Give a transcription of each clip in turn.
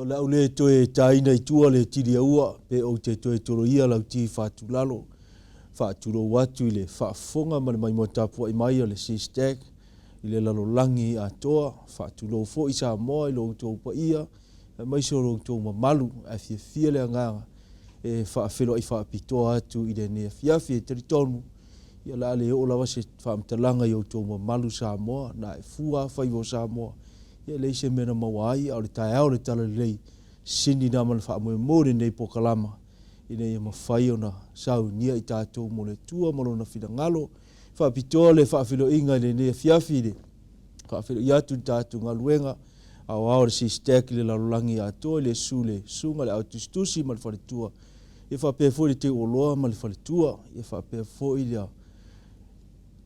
Ia o le a ou le toe taina i tua le tiliaua pe ou te toe toloia lau ti fatulalo. Faatulou atu i le faafofoga ma le maimoa tapuai mai a le SYSTAC i le lalolagi atoa. Faatulou foi Samoa i lo outou paia aemaise o lo outou mamalu ae fiafia le agaga e faafeiloai faapitoa atu i lenei afiafi. E talitonu ia o le a le oo lava se faamatalaga i outou mamalu Samoa, na e fua lava faiva o Samoa Ia e leai se mea na maua ai, a o le taeao o le Talalelei, sini na ma le faamoemoe o lenei polokalama, ina ia mafai ona saunia i tatou mo le Atua ma Lona finagalo. Faapitoa le faafeiloaiga i lenei afiafi i le faafeiloai atu i le tatou galuega aoao a le SYSTAC i le lalolagi atoa i le susu i le Susuga i le Au Tusitusi ma le Faletua, ia faapea foi le Teuoloa ma le Faletua, ia faapea foi le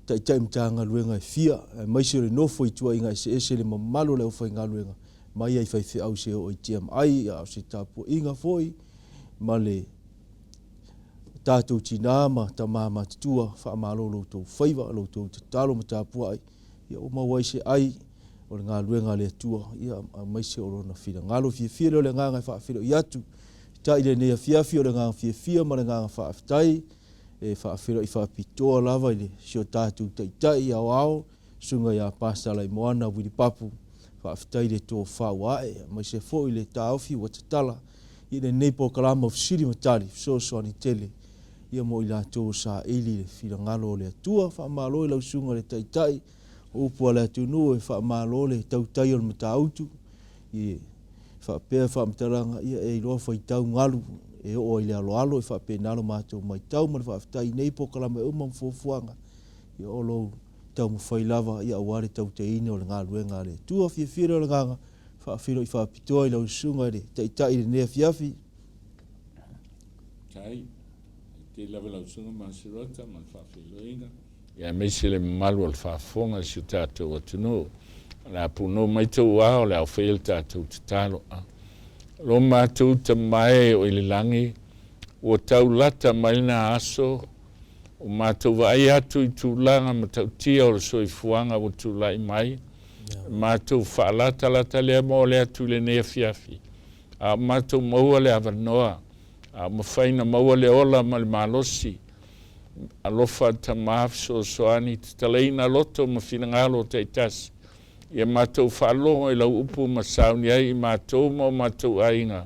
Taitai Matagaluega e fia, aemaise o le nofo i tuaiga eseese i le mamalu o le aufaigaluega, mai lava i faifeau seia oo i TMI, a o se tapuaiga foi ma le tatou tina ma tama matutua, faamalo lo outou faiva, lo outou tatalo ma tapuai, ia ua maua ai se ai o le galuega a le Atua, ia aemaise o Lona finagalo. Fiafia lea o le agaga e faafeiloai atu, tai lenei afiafi o le agaga fiafia ma le agaga faafetai, E faafeiloai faapitoa lava i si o tatou Taitai Aoao, Susuga ia Pastor Laimoana Wili Papu, faafetai i le tofa ua ae, aemaise foi le taofi ua tatala i lenei polokalama o Fesili ma Tali, fesoasoani tele ia mo i latou o saili i le finagalo o le Atua. Faamalo i lau Susuga i le Taitai, o upu a le atunuu e faamalo le tautai o le Matautu, i faapea faamatalaga, ia e iloa faitau galu e oo ai i le aloalo, e faapena lo matou matau ma le faafetai i nei polokalame uma ma fuafuaga, ia o lou taumafai lava ia aua le tautaiina o le galuega a le Atua. Fiafia lea o le agaga, faafeiloai faapitoa i lau Susuga i le Taitai i lenei afiafi. Faafetai tele lava lau Susuga Masirota ma le faafeiloaiga. Ia aemaise le mamalu o le faafofoga a si o tatou atunuu. O le a punou mai tou ao, o le a faia le tatou tatalo. Lo matou Tama e o i le lagi, ua tau lata mai lena aso, ua matou vaai atu i tulaga matautia o le soifuaga ua tulai mai, matou faalatalata lea mo le atu i lenei afiafi, a o matou maua le avanoa, a o mafai na maua le ola ma le malosi, Alofa Tama fesoasoani, tatalaina loto ma finagalo taitasi, ia matou faalogo i lau upu ma sauni ai i matou ma o matou aiga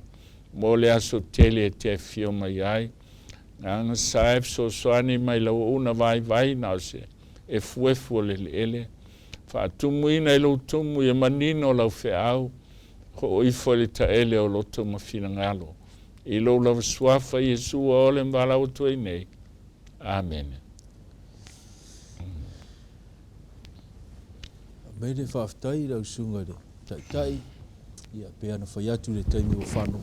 mo le aso tele e te afio mai ai. Agaga sa e fesoasoani mai lau auauna vaivai na o se efuefu o le eleele. Faatumuina i lou tumu ia manino lau feau, hooifo i le taele o loto ma finagalo. I lou lava suafa Iesu ua ole ma valaau atu ai nei. Amene. Amene, faafetai i lau susuga i le Taitai, ia pei ona fai atu i le taimi ua fano,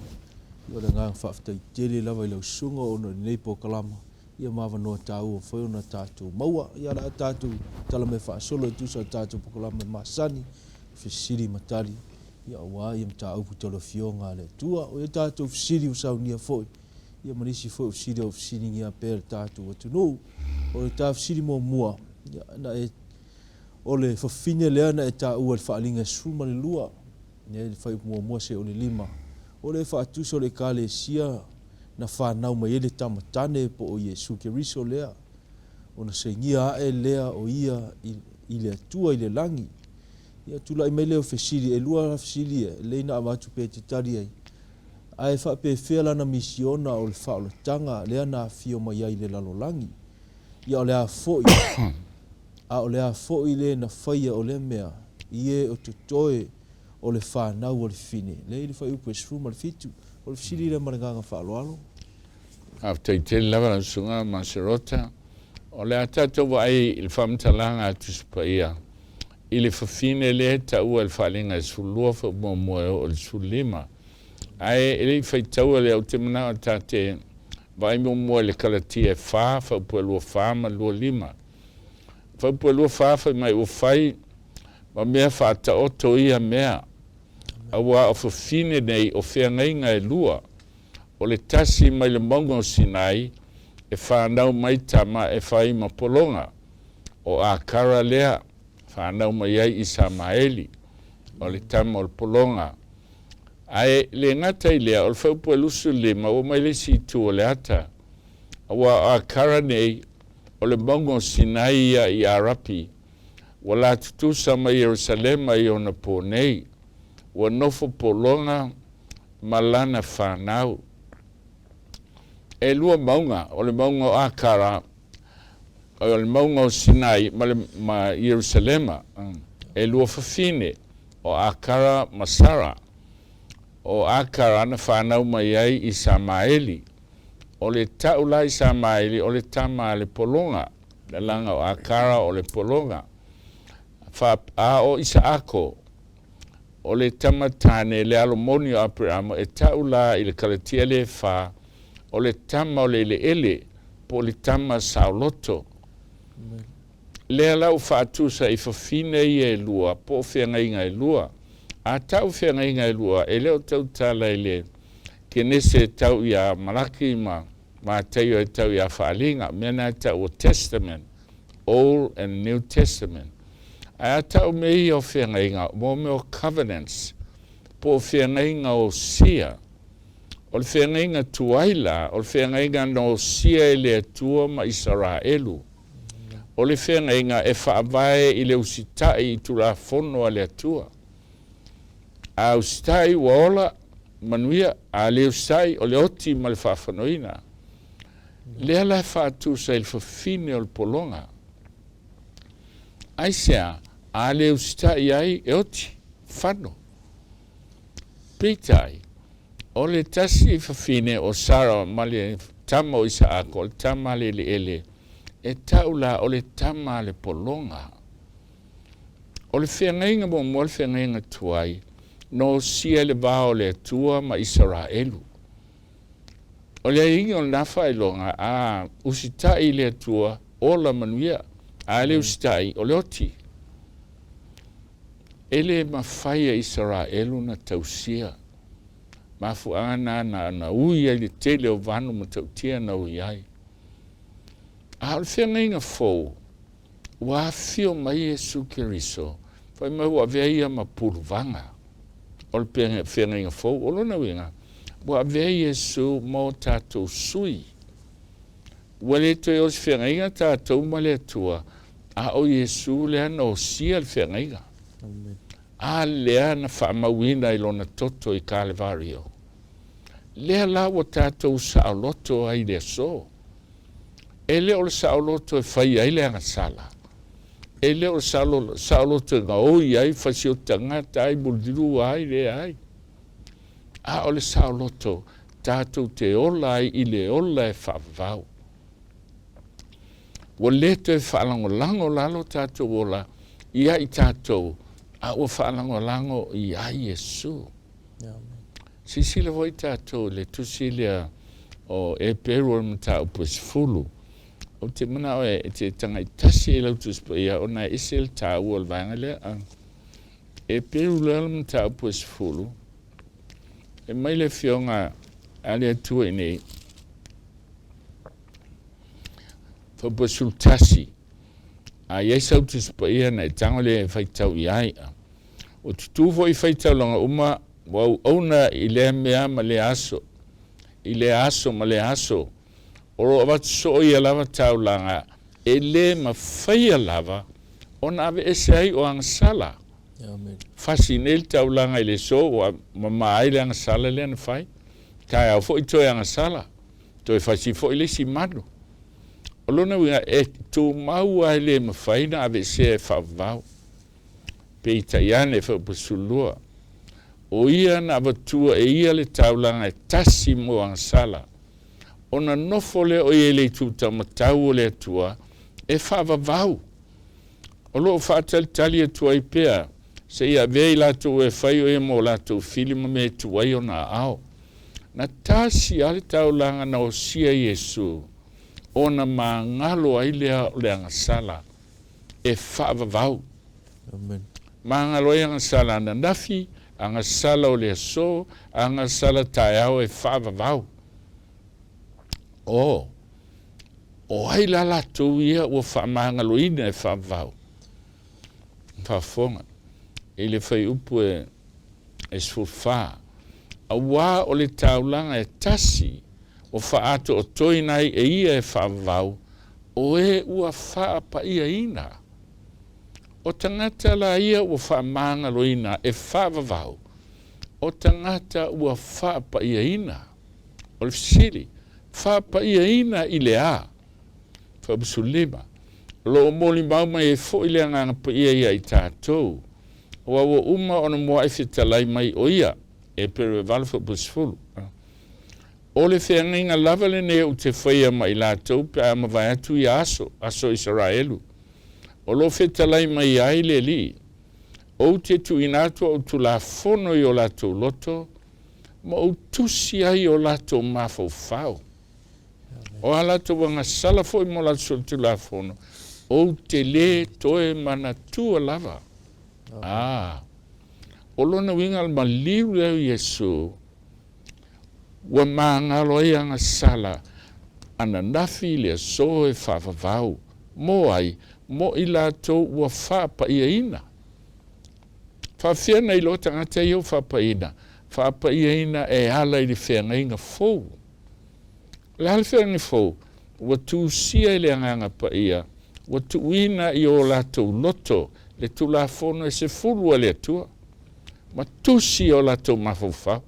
ia o le agaga faafetai tele lava i lau susuga ona o lenei polokalama, ia ma avanoa taua foi ona tatou maua. Ia o le a tatou tala mai faasolo e tusa o le tatou polokalama masani, fesili ma tali, ia aua ia mataupu tau le Afioga a le Atua. O ia tatou fesili ua saunia foi, ia ma nisi foi o fesili o fesiligia pea le tatou atunuu. O le ta fesili muamua, ia, na e, o le fafine lea na e taua i le faaaliga e 12, ia, i le fuaiupu muamua seia oo i le 5, o le faatusa o le Ekalesia na fanau mai ai le Tama Tane po o Iesu Keriso lea, ona sainia ae lea o ia i le Atua i le lagi. Ia tulai mai lea o fesili, e lua fesili e lelei ona avatu pea e te tali ai. Ae faapefea lana misiona o le faaolataga lea na afio mai ai i le lalolagi? Ia o le a foi, a o le a foi le na faia o lea mea i e o totoe o le fanau a le fine? Lea i le fuaiupu e 17. O le fesili lea ma le agaga faaaloalo. Faafetai tele lava lau Susuga Maserota. O le a tatou vaai i le faamatalaga a Tusi Paia i le fafine lea e taua i le faaaliga e 12 fuaiupu muamua e oo i le 15. Ae e le i faitaua lea, ou te manao ta te vaai muamua i le Kalatia e 4 fuaiupu e 24 ma le 25. Fuaiupu e 24 fai mai ua fai ma mea faataoto ia mea, auā o fafine nei o feagaiga e lua, o le tasi mai le mauga o Sinai e fanau mai tama e fai ma pologa, o Akara lea fanau mai ai Isamaeli, o le tama o le pologa. Ae le gata i lea, o le fuaiupu e 25, ua mai le isi itu o le ata, aua o Akara nei, o le mauga o Sinai ia i Arapi, ua la tutusa ma Ierusalema i ona po nei, ua nofo pologa ma lana fanau. Elua mauga, o le mauga o Akara, o le mauga o Sinai ma, le, ma Ierusalema. Elua fafine, o Akara ma Sara. O Akara na fanau mai ai i Samaeli. O le ta'u la i Samaeli o le tama a le pologa, lalaga o Akara o le pologa. Fa, a o Isaako, o le tama tane le alo moni o Aperamo e ta'u la i le Kalatia le fa, o le tama o le eleele, po o le tama saoloto. Lea la ua faatusa i fafine ia e lua, po o feagaiga e lua. A tau feagaiga e lua, e le o tautala i le Kenese e tau iā Malaki ma Mataio e tau iā Faaliga, mea na e tau o Testament, Old and New Testament. Ae a tau mea ia o feagaiga, mo mea o covenants, po o feagaiga osia. O le feagaiga tuai la, o le feagaiga na osia e le Atua ma Isaraelu. O le feagaiga e faavae i le usitai i Tulafono a le Atua. A usitai ua ola, manuia, a le usitai o le oti ma le faafanoina. Lea la e faatusa i le fafine o le pologa. Aisea? A le usitai ai e oti, fano. Peitai, o le tasi fafine o Sara ma le tama o Isaako, o le tama a le eleele, e tau la o le tama a le pologa. O le feagaiga muamua le feagaiga tuai, na osia i le va o le Atua ma Isaraelu. O le aiaiga o lena faailoga, a usitai i le Atua, ola manuia, a le usitai, o le oti. E le mafai e Isaraelu na tausia. Mafuaaga na na na ui ai le tele o vanu matautia na ui ai. A o le feagaiga fou, ua afifio mai Iesu Keriso, fai mai ua avea ia ma puluvaga o le feagaiga fou. O lona uiga, ua avea Iesu ma o tatou sui. Ua le toe o se feagaiga tatou ma le Atua, a o Iesu lea na osia le feagaiga. A lea na faamauina i lona toto i Kalevario. Lea la ua tatou saoloto ai i le aso. E le o le saoloto e fai ai le agasala. E le o le saoloto e gaoi ai, fasioti tagata ai, mulilua ai, leai. A o le saoloto tatou te ola ai i le ola e faavavau. Ua le toe faalagolago la lo tatou ola ia i tatou, a ua faalagolago iā Iesu. Silasila foi tatou i le tusi lea o Eperu o le mataupu e 10. Ou te manao e te tagai tasi i lau Tusi Paia ona e ese le taua o le vaega lea. Eperu lea o le mataupu e 10, e mai le afioga a le Atua i nei, fuaiupu e 11, a i ai sau Tusi Paia na e tago lea e faitau i ai. Ua tutū foi i faitaulaga uma, ua auauna i lea mea ma lea aso, i lea aso ma lea aso, o lo o avatu soo ia lava taulaga e le mafaia lava ona aveese ai o agasala. Fasi nei le taulaga i le aso ua mama ai le agasala lea na fai. Taeao foi toe agasala, toe fasi foi le isi manu. O lona uiga e tumau lava e le mafai ona aveesea e faavavau. Peitai ane, fuaiupu 12, o ia na avatua e ia le taulaga e tasi mo agasala, ona nofo lea o ia i le itu taumatau o le Atua e faavavau. O lo o faatalitali atu ai pea seia avea i latou e fai o ia mo latou fili ma mea e tuu ai ona aao. Na tasi lava le taulaga na osia Iesu, ona magalo ai lea o le agasala e faavavau. Amen. Magalo ai agasala ananafi, agasala o le aso, agasala taeao e faavavau. O, o ai la latou ia ua faamagaloina e faavavau? Faafofoga i le fuaiupu e 14. Auā o le taulaga e tasi ua faaatoatoina ai e ia e faavavau, o e ua faapa'iaina. O tagata la ia ua faamagaloina e faavavau, o tagata ua faapa'iaina. O le fesili, faapa'iaina i le a? Fuaiupu 15. O lo o molimau mai ai foi le Agaga Paia ia i tatou, aua ua uma ona mua'i fetalai mai o ia, Eperu e 8 fuaiupu 10. O le feagaiga lava lenei ou te faia ma i latou pe a mavae atu ia aso, aso Isaraelu, o lo o fetalai mai ai le Alii, ou te tuuina atu au tulafono i o latou loto, ma ou tusi ai i o latou mafaufau. O a latou agasala foi mo latou solitulafono, ou te lē toe manatua lava. A, o lona uiga o le maliu lea o Iesu, ua magalo ai agasala ananafi i le aso e faavavau. Mo ai? Mo i latou ua faapaiaina. Faafefea na iloa tagata ia ua faapaiaina? Faapaiaina e ala i le feagaiga fou. O le a le feagaiga fou? Ua tusia i le Agaga Paia, ua tuuina i o latou loto le Tulafono e 10 a le Atua, ma tusi i o latou mafaufau.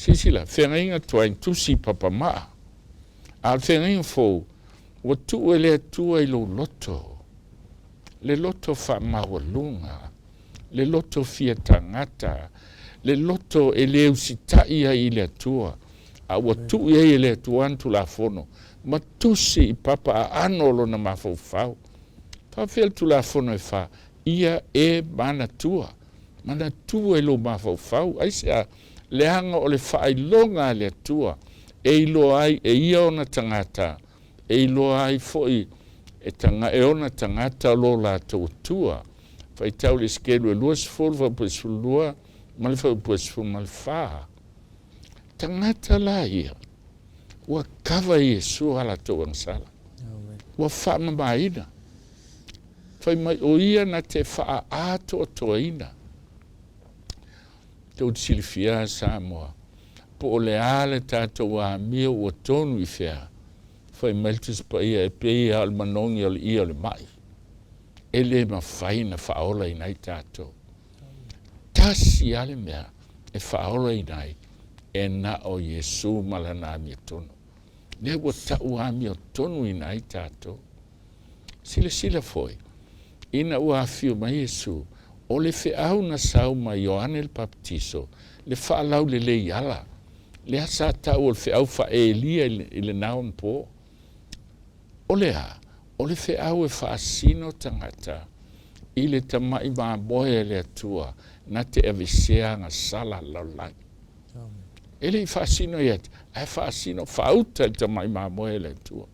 Silasila, feagaiga tuai, tusi i papamaa. A o le feagaiga fou, ua tuu e le Atua i lou loto, le loto faamaualuga, le loto fia tagata, le loto e le usitai ai i le Atua, a ua tuu i ai e le Atua ana Tulafono, ma tusi i papa aano o lona mafaufau. Faafefea le Tulafono e fa? Ia e manatua, manatua i lou mafaufau. Aisea? Leaga o le faailoga a le Atua e iloa ai e ia ona tagata, e iloa ai foi e, taga, e ona tagata lo latou Atua. Faitau le Esekelu e 20, fuaiupu e 12 ma le fuaiupu e 14. Tagata la ia, ua kava e Iesu a latou agasala. Ua faamamaina. Fai mai o ia na te faaatoatoaina. Tou te silafia Samoa, po o le a le tatou amio ua tonu i fea, fai mai le Tusi Paia e pei lava o le manogi o le ie o le mai, e le mafai ona faaolaina ai tatou. Tasi lava le mea e faaolaina ai, e na o Iesu ma lana amiotonu. Lea ua tau amiotonuina ai tatou. Silasila foi, ina ua afio mai Iesu, o le feau na sau mai Ioane le Papatiso, le faalaulelei ala, lea sa tau o le feau faa-Elia i lena onapo. O le a? O le feau e faasino tagata i le tama'i mamoe a le Atua na te avesea agasala a le lalolagi. E le i faasino ia te, ae faasino faauta i le tama'i mamoe a le Atua.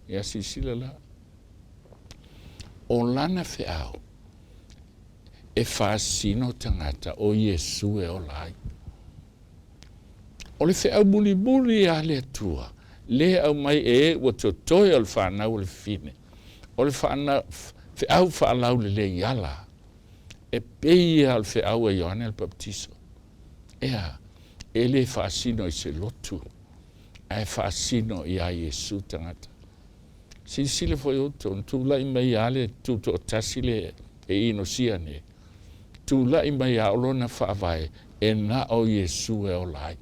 Ia silasila la, o lana feau e faasino tagata o Iesu e ola ai. O le feau mulimuli a le Atua, lea e aumai e e ua totoe o le fanau o le fafine, o le feau faalaulelei ala, e pei ia o le feau a Ioane le Papatiso. Ea, e le faasino i se lotu, ae faasino iā Iesu tagata. Silasila foi outou, na tulai mai lava le tutoatasi le e inosia nei, tulai mai lava o lona faavae e na o Iesu e ola ai.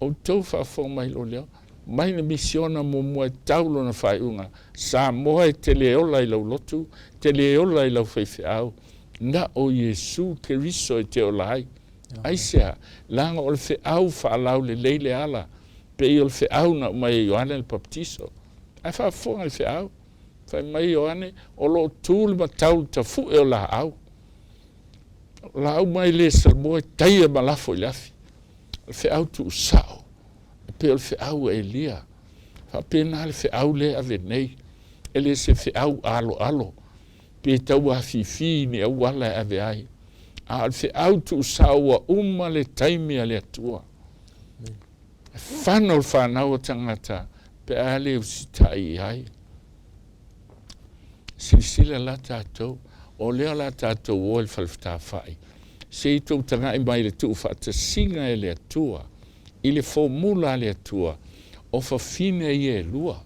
Outou faafofoga mai lou leo, mai le misiona muamua e tau lona faaiuga, Samoa e te le ola i lau lotu, te le ola i lau faifeau, na o Iesu Keriso e te ola ai. Aisea? Leaga o le feau faalaulelei le ala, pei o le feau na aumai e Ioane le Papatiso. Ae faafofoga i le feau. Fai mai Ioane, o lo o tu le matau i le tafu'e o laau. O laau mai le Samoa e taia ma lafo i le afi. O le feau tuusao, e pei o le feau a Elia. Faapena le feau lea e ave nei. E le se feau aloalo, pe tau afifi i ni auala e ave ai. A o le feau tuusao ua uma le taimi a le Atua. E fano le fanau o tagata pe a le usitai i ai. Silasila la tatou, o lea o le a tatou o i le fale fetāfa'i. Se i tou taga'i mai i le tuufaatasiga e le Atua, i le fomula a le Atua, o fafine ia e lua.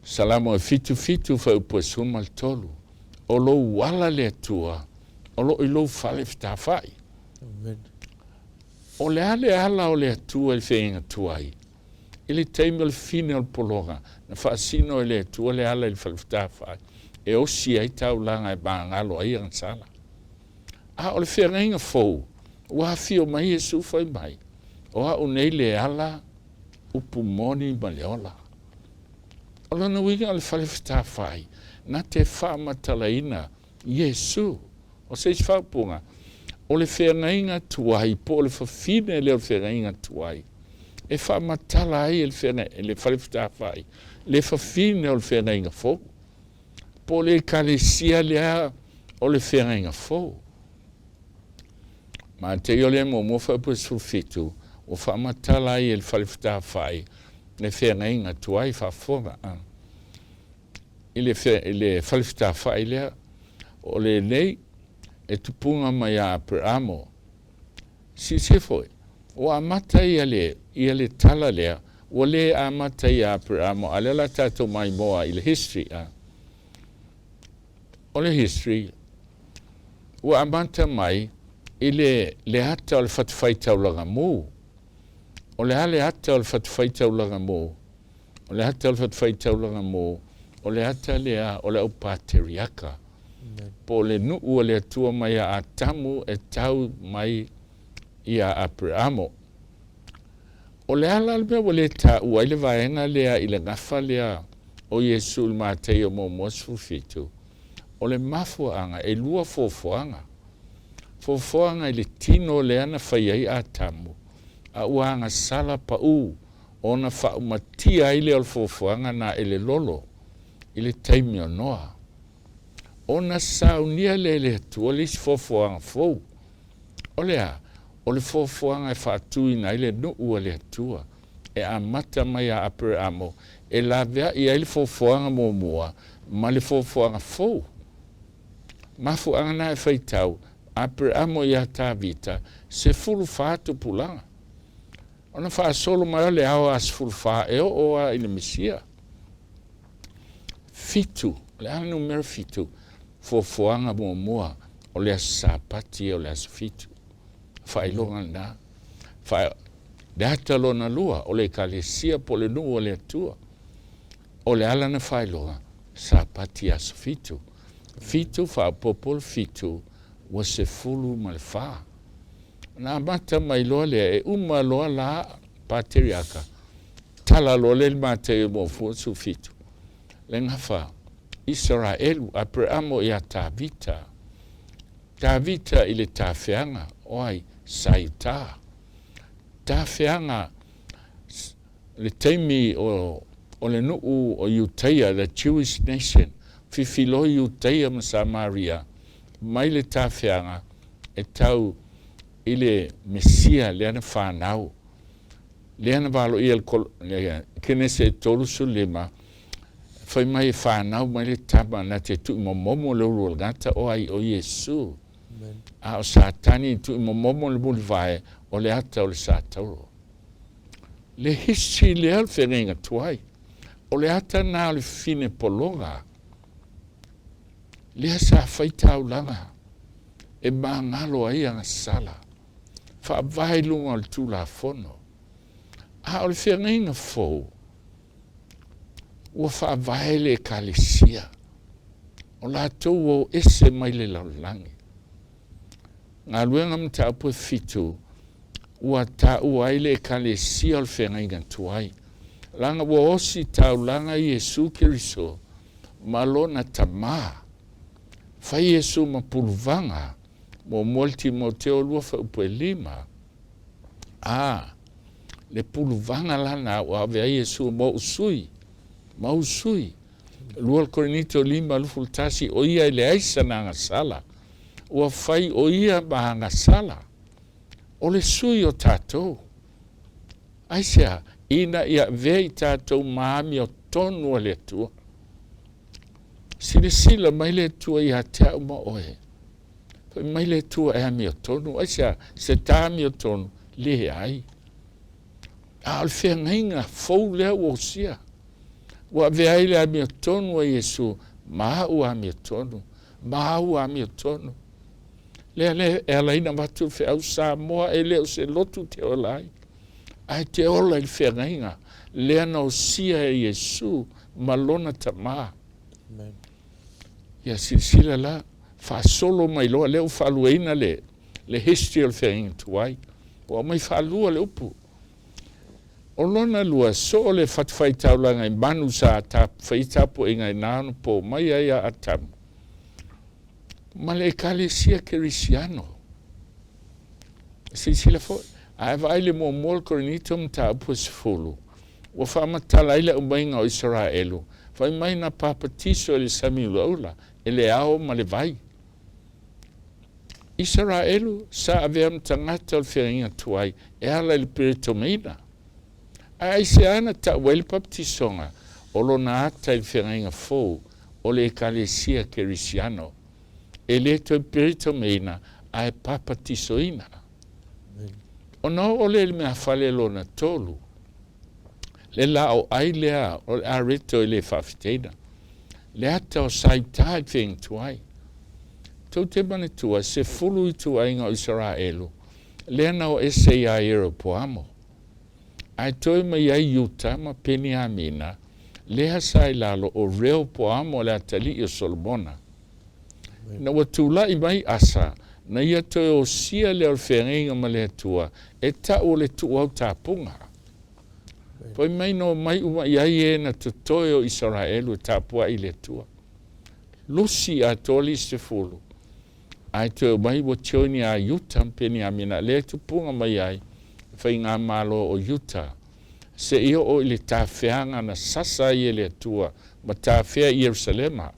Salamo e fitu fitu fuaiupu e 13, O lou ala le Atua, o lo o i lou fale fetafa'i. Amen. O le a le ala o le Atua i le feagaiga tuai? I le taimi o le fine o le pologa, na faasino e le Atua le ala i le fale fetafa'i e osi ai taulaga e magalo ai agasala. A o le feagaiga fou, ua afio mai Iesu fai mai, O au nei le ala, upu moni ma le ola. O lona uiga o le fale fetafa'i na te faamatalaina Iesu. O se isi faaupuga, o le feagaiga tuai po o le fafine lea o le feagaiga tuai e faamatala ai e le, feaga, le fale fetafa'i le fafine o le feagaiga fou, po o le ekalesia lea o le feagaiga fou. Mateio lea muamua fuaiupu e 17, ua faamatala ai e le fale fetafa'i le feagaiga tuai faafofoga. I le, i le fale fetafa'i lea, o lenei e tupuga mai ia Aperamo. Silasila foi, ua amata ia le, ia le tala lea, ua le amata ia Aperamo, a lea la tatou maimoa i le history. A. O le history, ua amata mai i le, le ata o le fatafaitaulaga mu. O le a le ata o le fatafaitaulaga mu? O le ata o le fatafaitaulaga mu, o le ata lea o le au pateriaka. Po o le nuu a le Atua mai ia Atamu e tau mai ia Aperamo. O le a la le mea ua le taua ai le vaega lea i le gafa lea o Iesu i le Mataio muamua 17? O le mafuaaga, e lua foafoaga. Foafoaga i le tino lea na fai ai Atamu, a ua agasala pau ona faaumatia ai lea o le foafoaga na e le lolo i le taimi o Noa. Ona saunia lea e le Atua le isi foafoaga fou. O le a? O le foafoaga e faatuina ai le nuu a le Atua, e amata mai ia Aperamo, e laveai ai le foafoaga muamua ma le foafoaga fou. Mafuaaga na e faitau, Aperamo ia Tavita, 14 tupulaga. Ona faasolo mai o le ao a 14 e oo a i le Mesia. Fitu, o le a le numera fitu? Foafoaga muamua o le aso Sapati o le aso fitu. Faailoga lena. Fa, le ata lona lua o le ekalesia po o le nuu o le Atua. O le ala na faailoga, Sapati aso fitu. Fitu faaopoopo le fitu, ua 14. Ona amata mai loa lea, e uma loa la pateriaka, tala loa lea i le Mataio muafua 17, le gafa Isaraelu, Aperamo ia Tavita, Tavita i le tafeaga, o ai? Sa Iuta. Tafeaga, le taimi o, o le nuu o Iutaia, the Jewish nation, fifiloi Iutaia ma Samaria, mai le tafeaga e tau i le Mesia lea na fanau, lea na valoia le Kenese e 35, fai mai e fanau mai le tama na te tuumomomo le ulu o le gata, o ai? O Iesu. A o Satani i tuumomomo le mulivae o le ata o le satauro. Le history lea o le feagaiga tuai. O le ata na o le fine pologa. Lea sa fai taulaga e magalo ai agasala, faavae i luga o le Tulafono. A o le feagaiga fou, ua faavae le Ekalesia, o latou ua o ese mai le lalolagi. Galuega Mataupu e fitu, ua taua ai le Ekalesia o le feagaiga tuai, leaga ua osi taulaga Iesu Keriso ma lona Tama. Fai Iesu ma puluvaga, muamua le Timoteo lua fuaiupu e lima. A, le puluvaga lana ua ave ai Iesu mo ou sui, ma ou sui. Lua le Korinito 5, 21, o ia e leai sana agasala, ua fai o ia ma agasala, o le sui o tatou. Aisea? Ina ia avea i tatou ma amiotonu a le Atua. Silasila mai le Atua ia te au ma oe. Fai mai le Atua e amiotonu. Aisea? Se ta amiotonu? Leai. A o le feagaiga fou lea ua osia. Ua avea ai le amiotonu a Iesu ma au amiotonu, ma au amiotonu. Lea lea e ala ai ona avatu le feau Samoa e le o se lotu te ola ai, ae te ola i le feagaiga lea na osia e Iesu ma lona Tama. Amen. Ia silasila la, faasolo mai loa, lea ua faaluaina le, le history o le feagaiga tuai. Ua aumai faalua le upu. O lona lua, soo le fatafaitaulaga i manu sa faia tapuaiga i na ona po mai ai a Atamu ma le Ekalesia Kerisiano. Silasila foi, a e vaai i le muamua o le Korinito mataupu e 10, ua faamatala ai le aumaiga o Isaraelu, fai mai na papatiso i le sami ulaula, e le ao ma le vai. Isaraelu sa avea ma tagata o le feagaiga tuai e ala i le peretomeina. Ae aisea na tau ai le papatisoga o lona ata i le feagaiga fou o le Ekalesia Kerisiano, e le toe peretomeina ae papatisoina. Ona oo lea i le meafale lona tolu, le laoai lea o le areto e le faafitaina, le ata o Saita i le feagaiga tuai. Tou te manatua, 10 ituaiga o Isaraelu, lea na o ese iā Ieropoamo, ae toe mai ai Iuta ma Peniamina, lea sa i lalo o Reopoamo le atalii o Solomona. Ina ua tulai mai Asa, na ia toe osia lea o le feagaiga ma le Atua, e tau o le tuuau tapuga. Fai mai na omai uma i ai e na totoe o Isaraelu e tapuai i le Atua. Lusi atoa le isi 10, ae toe omai ua join ia Iuta ma Peniamina, lea e tupuga mai ai le faigamalo o Iuta, seia oo i le tafeaga na sasa ai e le Atua ma tafea i Ierusalema.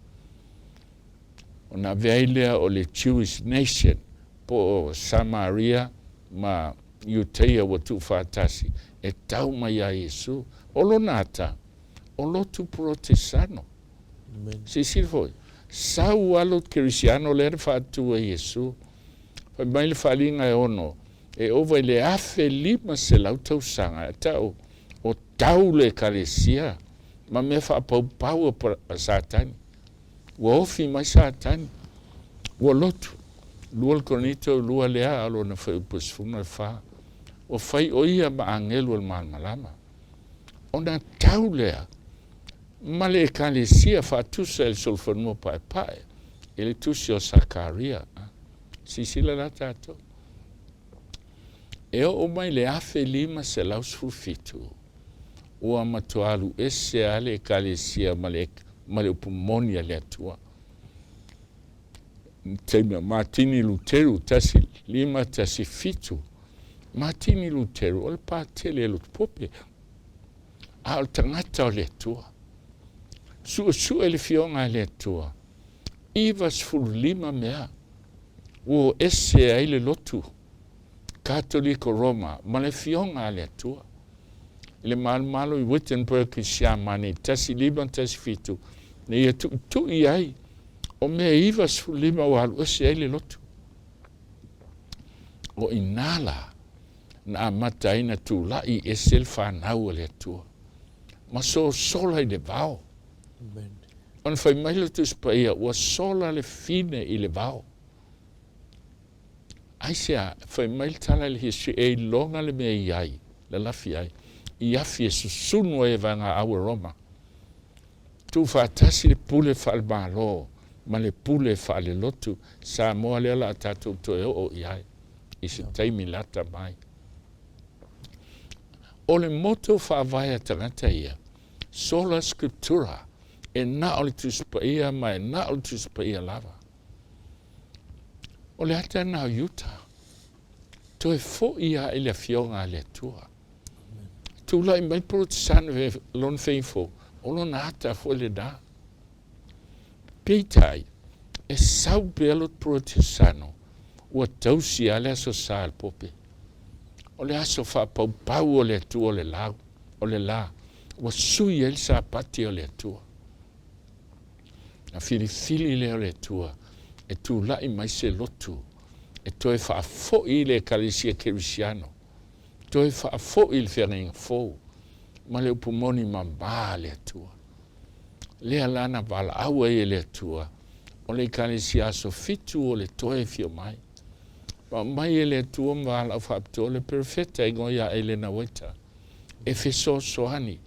Ona avea ai lea o le Jewish nation, po o Samaria ma Iuteia ua tuufaatasi, e tau mai ia Iesu. O lona ata, o lotu Porotesano. Silasila foi, sau lava lotu Kerisiano lea na faatu e Iesu. Fai mai le faaaliga e ono, e ova i le 1500 tausaga e tau o tau le Ekalesia ma mea faapaupau a Satani. Ua ofi mai Satani, ua lotu. 2 le Korinito 2 lea a lona fuaiupu e 14. Ua fai o ia ma agelu o le malamalama. Ona tau lea ma le Ekalesia faatusa i le solofanua paepae i le tusi o Sakaria. Silasila la tatou. E oo mai le 1517, ua matua alu ese lava le Ekalesia ma le, ma le upu moni a le Atua. Taimi o Matini Luteru, 1517, Matini Luteru o le patele e lotu pope, a o le tagata o le Atua. Suesue le fioga a le Atua, 95 mea ua o ese ai le lotu Katoliko Roma ma le Afioga a le Atua. I le malomalo i Wittenberg i Siamani i 1517, na ia tuitui ai o mea 95 ua alu ese ai le lotu. O i nā la na amata ai na tulai ese le fanau a le Atua ma sosola i le vao. Ona fai mai le Tusi Paia, ua sola le fine i le vao. Aisea? Fai mai le tala i le history, e iloga le mea i ai, lalafi ai, i afi e susunu ai e vaegaau e Roma. Tuufaatasi le pule faale-Malo ma le pule faale-lotu Samoa lea o le a tatou toe oo i ai i se taimi lata mai. O le moto faavae a tagata ia, sola scriptura, e na o le Tusi Paia ma e na o le Tusi Paia lava. O le ata lena o Iuta. Toe foi lava i le Afioga a le Atua. Tulai mai Polotesani lona feifo, o lona ata foi lena. Peitai, e sau pea lo Polotesano, ua tausi lava le Aso Sa e le Pope. O le aso faapaupau o le Atua o le lau, o le la, ua sui ai le Sapati o le Atua. Na filifili lea o le Atua e tulai mai se lotu. E toe faafoi i le Ekalesia Kerisiano, toe faafoi i le feagaiga fou, ma le upu moni mamā a le Atua. Lea la na valaau ai e le Atua, o le Ekalesia aso fitu o le toe afio mai. Ma aumai e le Atua ma valaau faapitoa le perofeta e igoa ia Elena Waita, e fesoasoani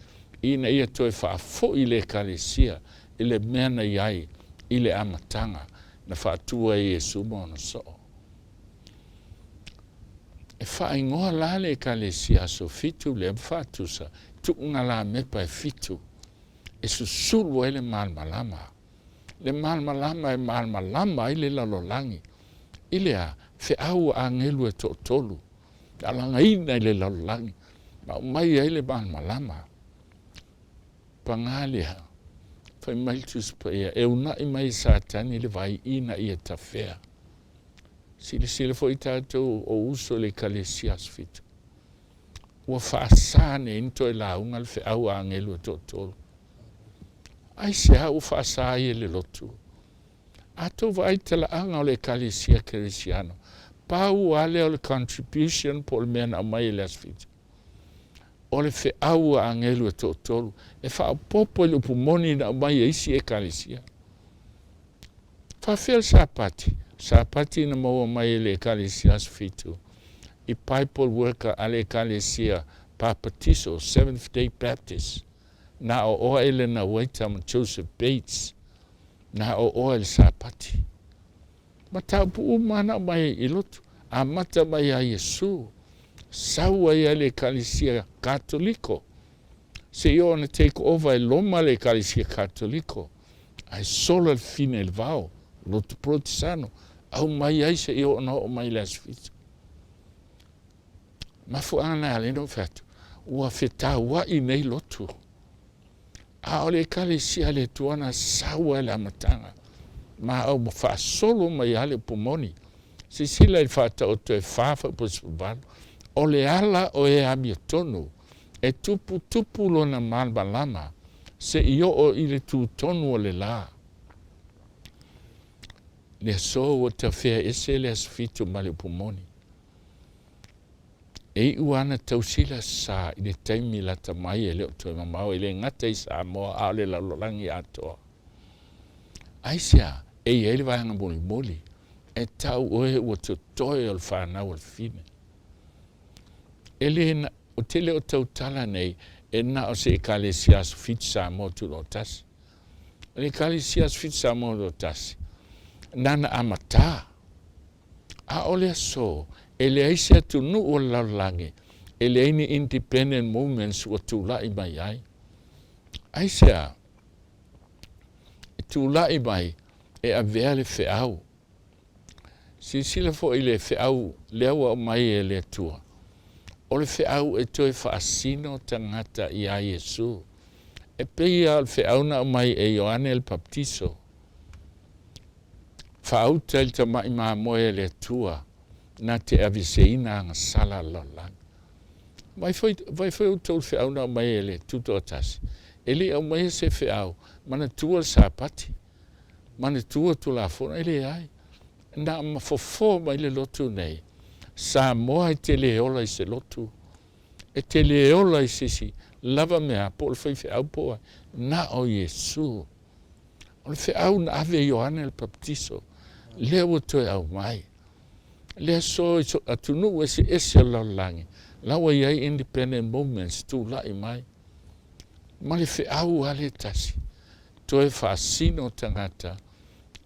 ina ia toe faafoi le Ekalesia i le mea na i ai i le amataga na faatu ai e Iesu ma ona soo. E faaigoa la le Ekalesia aso fitu lea ma faatusa tuugalamepa e fitu e susulu ai le malamalama. Le malamalama e malamalama ai le lalolagi i le a? Feau a agelu e toatolu na alagaina i le lalolagi ma aumai ai le malamalama. Paga lea, fai mai le Tusi Paia, e uunai mai e Satani le vai ina ia tafea. Silasila foi tatou o uso i le Ekalesia Aso Fitu, ua faasa nei ona toe lauga le feau a agelu e toatolu. Aisea ua faasa ai e le lotu? A tou vaai i talaaga o le Ekalesia Kerisiano, pau lava lea o le contribution po o le mea na aumai e le Aso Fitu, o le feau a agelu e toatolu e faaopoopo i le upu moni na aumai e isi Ekalesia. Faafefea le Sapati? Sapati na maua mai e le Ekalesia Aso Fitu i Bible Worker a le Ekalesia Papatiso, Seventh Day Baptist, na aoaoa Elena Waita ma Joseph Bates, na aoaoa i le Sapati. Mataupu uma na aumai i lotu, amata mai ia Iesu, sau ai lava i le Ekalesia Katoliko, seia oo ina take over e Roma le Ekalesia Katoliko, ae sola le fine i le vao, lotu Polotesano, aumai ai seia oo ina oo mai i le Aso Fitu. Mafuaaga na e ala ai ona ou fai atu, ua fetauai nei lotu. A o le Ekalesia a le Atua na sau lava i le amataga, ma au ma faasolo mai lava le upu moni. Silasila i le Faataoto e 4 fuaiupu 18, o le ala o e amiotonu e tuputupu lona malamalama seia oo i le tutonu o le la. Le aso ua tafea ese le aso fitu ma le upu moni. E iu lava na tausila sa i le taimi lata mai e le o toe mamao, e le gata i Samoa a o le lalolagi atoa. Aisea? E i ai le vaega mulimuli e tau oe ua totoe o le fanau a le fine. E le na, ou te le o tautala nei e na o se Ekalesia Aso Fitu Samoa Tutoatasi. O le Ekalesia Aso Fitu Samoa Tutoatasi, nana amata. A o le aso, e leai se atunuu o le lalolagi e leai ni independent movements ua tulai mai ai. Aisea? E tulai mai e avea le feau. Silasila foi i le feau lea ua aumai e le Atua. O le feau e toe faasino tagata iā Iesu. E pei lava o le feau na aumai e Ioane le Papatiso. Faauta i le tamai mamoe a le Atua na te aveseina agasala a le lalolagi. Vai foi, vai foi outou i le feau na aumai e le Tutoatasi, e le i aumaia se feau, manatua le Sapati, manatua Tulafono, e leai. Na fofo mai le lotu nei, Samoa e te le ola i se lotu, e te le ola i se isi lava mea, po o le faifeau po o ai, na o Iesu. O le feau na ave e Ioane le Papatiso, lea ua toe aumai. Le aso i so atunuu eseese o le lalolagi, la ua i ai independent movements tulai mai. Ma le feau lava lea tasi, toe faasino tagata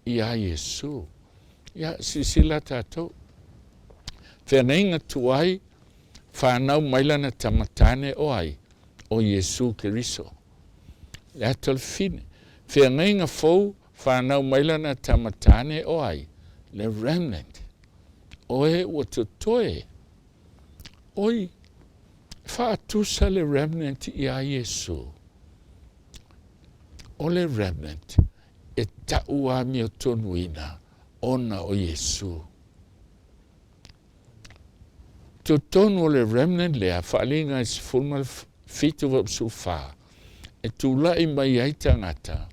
iā Iesu. Ia, silasila tatou. Feagaiga tuai, fanau mai lana tama tane o ai? O Iesu Keriso. Le ata o le fine. Feagaiga fou, fanau mai lana tama tane o ai? Le remnant. O e ua totoe. Oi, faatusa le remnant iā Iesu. O le remnant e tau amiotonuina ona o Iesu. Totonu o le remnant lea, faaaliga i 17 14, e tulai mai ai tagata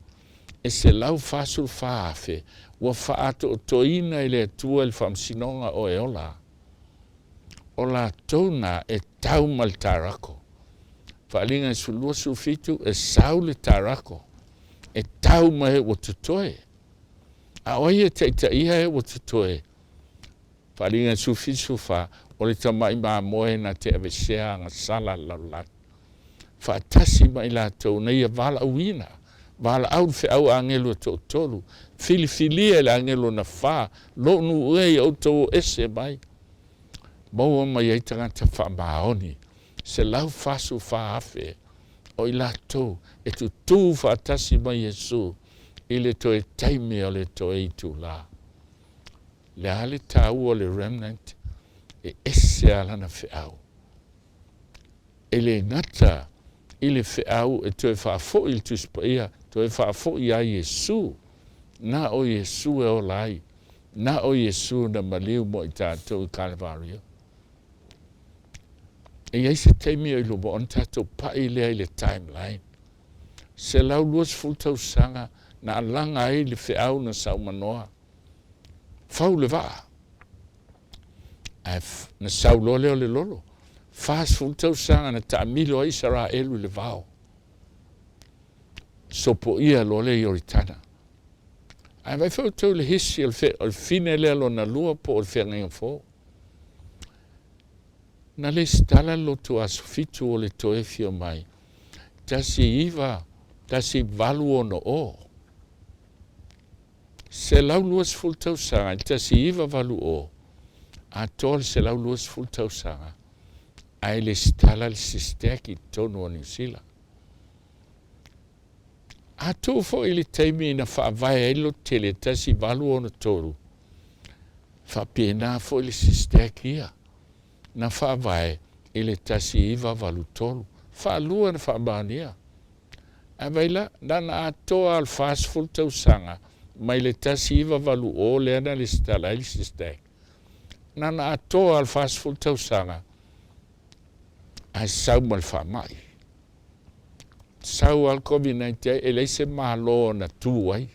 E 144,000 ua faaatoatoina e le Atua i le faamasinoga o e ola. O latou na e tau ma le tarako. Faaaliga e 12, 17, e sau le tarako, e tau ma e ua totoe. A o ai e taitaia e ua totoe? Faaaliga e 17, 14, o le tamai mamoe na te aveesea agasala a le lalolagi, faatasi ma i latou na ia valaauina, valaau le feau a agelu e toatolu, filifilia e le agelu na fa, lou nuu e ia outou o ese mai, maua mai ai tagata faamaoni, 144,000 o i latou e tutū faatasi ma Iesu i le toe taimi o le toe itulā. Le a le taua o le remnant? E ese a lana feau. E le gata i le feau e toe faafoi i le Tusi Paia, toe faafoi ia Iesu. Na o Iesu e ola ai. Na o Iesu na maliu mo i tatou i Kalevario. E i ai se taimi o i luma ona tatou pai lea i le timeline. 120 tausaga na alaga ai le feau na saumanoa. Fau le vaa. Ae na sau loa lea o le lolo. 40 tausaga na taamilo ai Isaraelu i le vao. Sopoia loa le Ioritana. Ae vaai foi outou i le hisi o le fine lea lona lua po o le feagaiga fou. Na lesitala le lotu aso 7 o le toe afio mai 19, 1860. 120 tausaga i le 1980, atoa le 120 tausaga, ae lesitala le SISTEC i totonu o Niu Sila. A tuu foi i le taimi na faavae ai le lotu tele 1863, faapena foi le SISTEC ia, na faavae i le 1983, faalua na faamaonia. Ae vaai la, na ona atoa lava o le 40 tausaga mai le 1980 lea na lesitala ai le SISTEC, na ona atoa lava o le 40 tausaga ae sau ma le faamai. Sau lava le COVID-19 e leai se Malo na tu ai.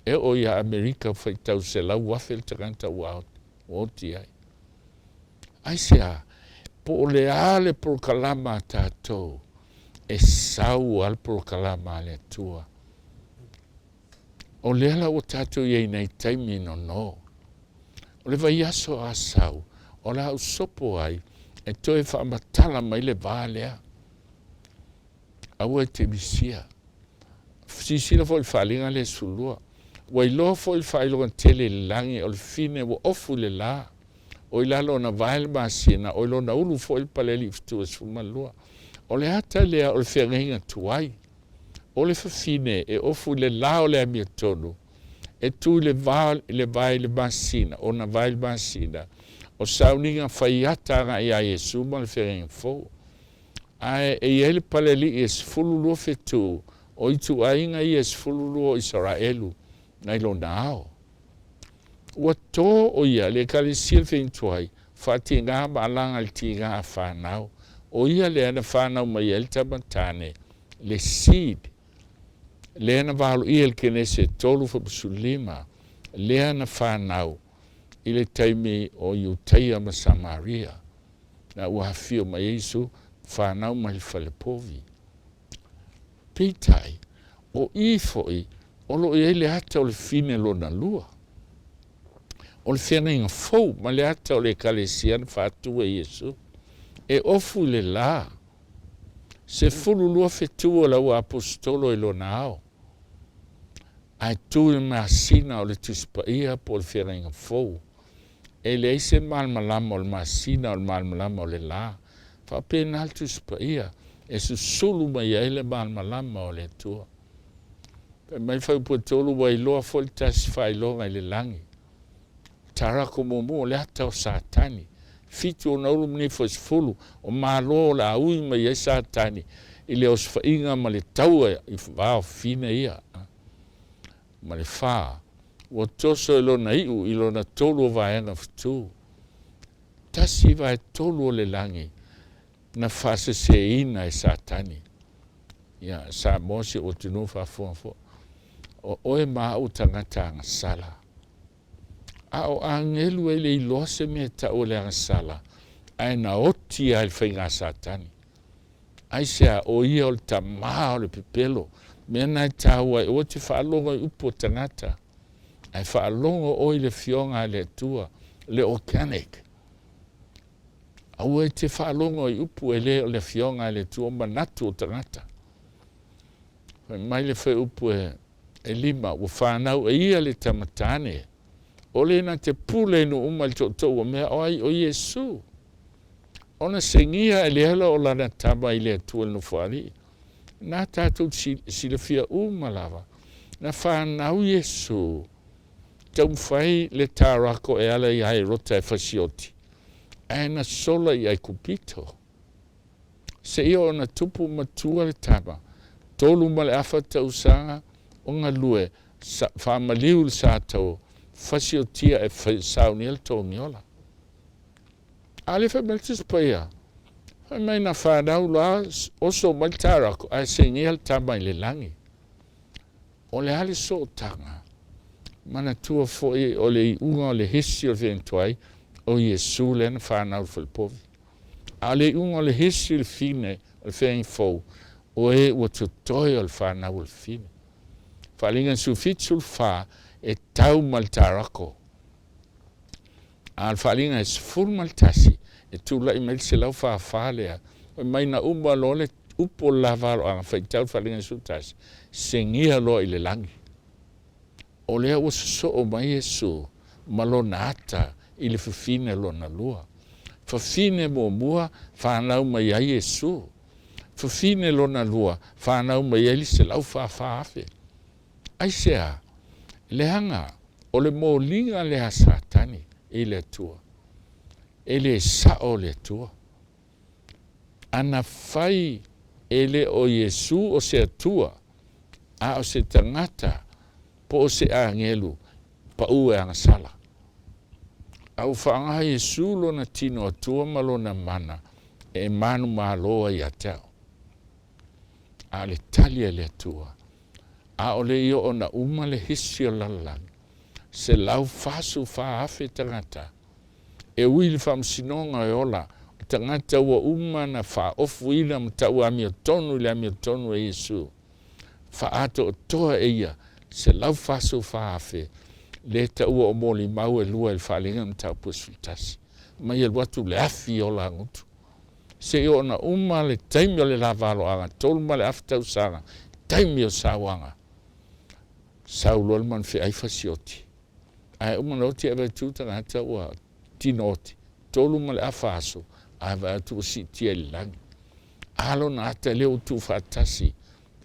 E oo ia Amerika ua faitau 100,000 le tagata ua oti ai. Aisea? Po o le a le polokalama a tatou, e sau lava le polokalama a le Atua. O lea la ua tatou i ai nei taimi nono. O le vaiaso a sau, o le a ou sopo ai e toe faamatala mai le va lea. Aua e te misia. Silasila foi i le faaaliga lea 12. Ua iloa foi le faailoga tele i le lagi o le fine ua ofu i le la, o i lalo ona vae le masina, o i lona ulu foi le palealii fetu e 12. O le ata lea o le feagaiga tuai. O le fafine e ofu i le la o le amiotonu, e tu i le va i le vae i le masina, ona vae i le masina, o sauniga fai ata agai ia Iesu ma le feagaiga fou. Ae e i ai le palealii e 12 fetu o ituaiga ia e 12 o Isaraelu nai lona ao. Ua to o ia le Ekalesia le Feagaiga Tuai, faatiga ma alaga i le tiga a fanau. O ia lea na fanau mai ai le tama tane, le seed, lea na vaoloia i le Kenese 3:15, lea na fanau i le taimi o Iutaia ma Samaria, na ua afio mai ai Iesu, fanau mai le falepovi. Peitai, o i foi o lo o i ai le ata o le fine lona lua, o le feagaiga fou ma le ata o le Ekalesia na faatu e Iesu, e ofu i le la, 12 fetu o le auaposetolo i lona ao, ae tu i le masina o le Tusi Paia po o le feagaiga fou. E leai se malamalama o le masina o le malamalama o le la. Faapena le Tusi Paia e susulu mai ai le malamalama o le Atua. Fai mai le fuaiupu e 3, ua iloa foi le tasi faailoga i le lagi. Tarako muamua o le ata o Satani. 7 ona ulu manifo e 10, o malo o le a ui mai ai Satani i le osofaiga ma le taua i va o fine ia. Ma le 4, ua toso e lona iu i lona 3 o vaega fetu. 1/3 o le lagi na faaseseina e Satani. Ia, Samoa si ou atunuu faafofoga foi. O oe ma au o tagata agasala. A o agelu e le iloa se mea e tau o le agasala, ae na oti lava i le faiga a Satani. Aisea? O ia o le tamā o le pepelo. Mea na e taua ai, aua e te faalogo i upu a tagata, ae faalogo oe i le Afioga a le Atua, le organic. Aua e te faalogo i upu e le o le Afioga a le Atua, o manatu o tagata. Fai mai le fuaiupu e 5, ua fanau e ia le tama tane, o le na te pule i nuu uma i le tootoo ua mea, o ai? O Iesu. Ona segia e le ala o lana tama i le Atua i le Nofoalii. Na tatou silafia uma lava, na fanau Iesu, taumafai le tarako e ala ia Herota e fasioti, ae na sola i Aikupito. Seia ona tupu matua le tama, 3.5 tausaga o galue, faamaliu le sa tau fasiotia e saunia le togiola. A le fai mai le Tusi Paia, fai mai na fanau loa oso mai le tarako ae segia le tama i le lagi. O le a le sootaga? Manatua foi o le iuga o le hisi o le feagatuai, o Iesu lea na fanau i le falepovi. A o le iuga o le hisi o le fine o le feagai fou, o e ua totoe o le fanau o le fine. Faaaliga 17 14 e tau ma le tarako. A o le faaaliga e 11 e tulai mai le 144 lea, fai mai na uma loa le upu o le lavaloaga, faitau le faaaliga 11, segia loa i le lagi. O lea ua sosoo mai Iesu ma lona ata i le fafine lona lua. Fafine muamua fanau mai ai Iesu. Fafine lona lua fanau mai ai le 144,000. Aisea? Leaga o le moliga lea a Satani i le Atua. E le sao le Atua. Ana fai e le o Iesu o se Atua, a o se tagata po o se agelu, pau e agasala. A ua faaaoga Iesu lona tino Atua ma lona mana e manumalo ai ia te au. A o le tali a le Atua, a o le i oo ona uma le hisi o le lalolagi, 144,000 tagata, e ui i le faamasinoga e ola, o tagata ua uma ona faaofuina ma tau amiotonu i le amiotonu e Iesu, faaatoatoa e ia 144,000 le taua o molimau e lua i le faaaliga o le mataupu e 11, mai alu atu le afi i ola agutu. Seia oo ona uma le taimi o le lavaloaga, 3.5 tausaga, taimi o sauaga, sau loa le manufeai fasioti. Ae uma ona oti ave atu tagata ua tino oti, 3.5 aso, ae vaai atu ua siitia i le lagi. A lona ata lea ua tuufaatasi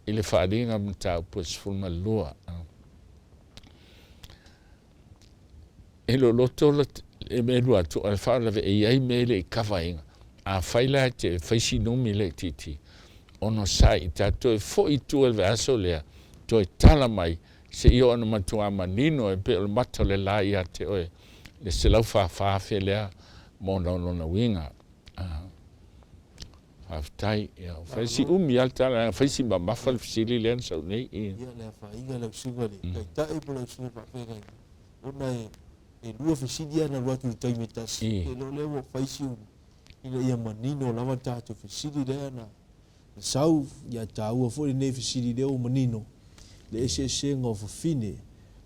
i le faaaliga mataupu e 12. E loloto le mea lua atu, o le faalavelave e i ai mea e le i kavaina. Afai la e te fai si numi laitiiti, onosai i ta toe foi i tua i le vaiaso lea, toe tala mai seia oo ina matua manino e pei o le mata o le la ia te oe le 144,000 lea mo lona uiga. Faafetai. Ia, fai si umi lava le tala, fai si mamafa le fesili lea na sau nei. Ia, le afaina lau susuga i le Taitai po o lau susuga i le Faafeagaiga, ona e lua fesili lava na alu atu i le taimi e tasi, e le o lea ua fai si umi ina ia manino lava le tatou fesili lea na sau, ia taua foi lenei fesili lea ua manino le eseesega o fafine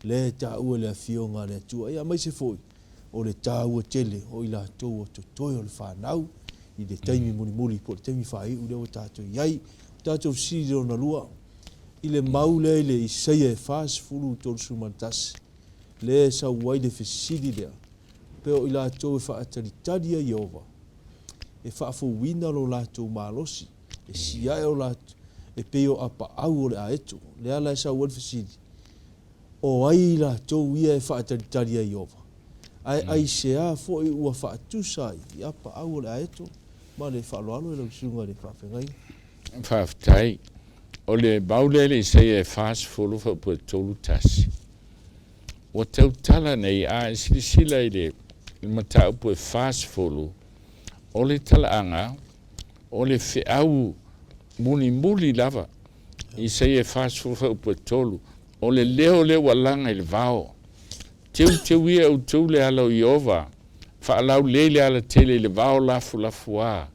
lea e taua e le Afioga a le Atua, ia aemaise foi o le taua tele o i latou o totoe o le fanau i le taimi mulimuli po o le taimi faaiu lea ua tatou i ai. O tatou fesili lona lua, i le mau lea i le Isaia e 40 31, lea e sau ai le fesili lea, pe o i latou e faatalitali ai Ieova, e faafouina lo latou malosi, e siae o latou, e pei o apaau o le aeto. Lea la e sau ai le fesili, O ai i latou ia e faatalitali ai Ieova? Ae aisea foi ua faatusa ai i apaau o le aeto? Ma le faaaloalo i lau susuga i le faafeagaiga. Faafetai. O le mau lea i le Isaia e 40 faaupu e 3 1. Ua tautala nei, a e silasila i le mataupu e 40, o le talaaga, o le feau mulimuli lava. Isaia e 40 faaupu e 3. O le leo lea ua laga i le vao. Teuteuia e outou le ala o Ieova, faalaulelei le alatele i le vao lafulafuā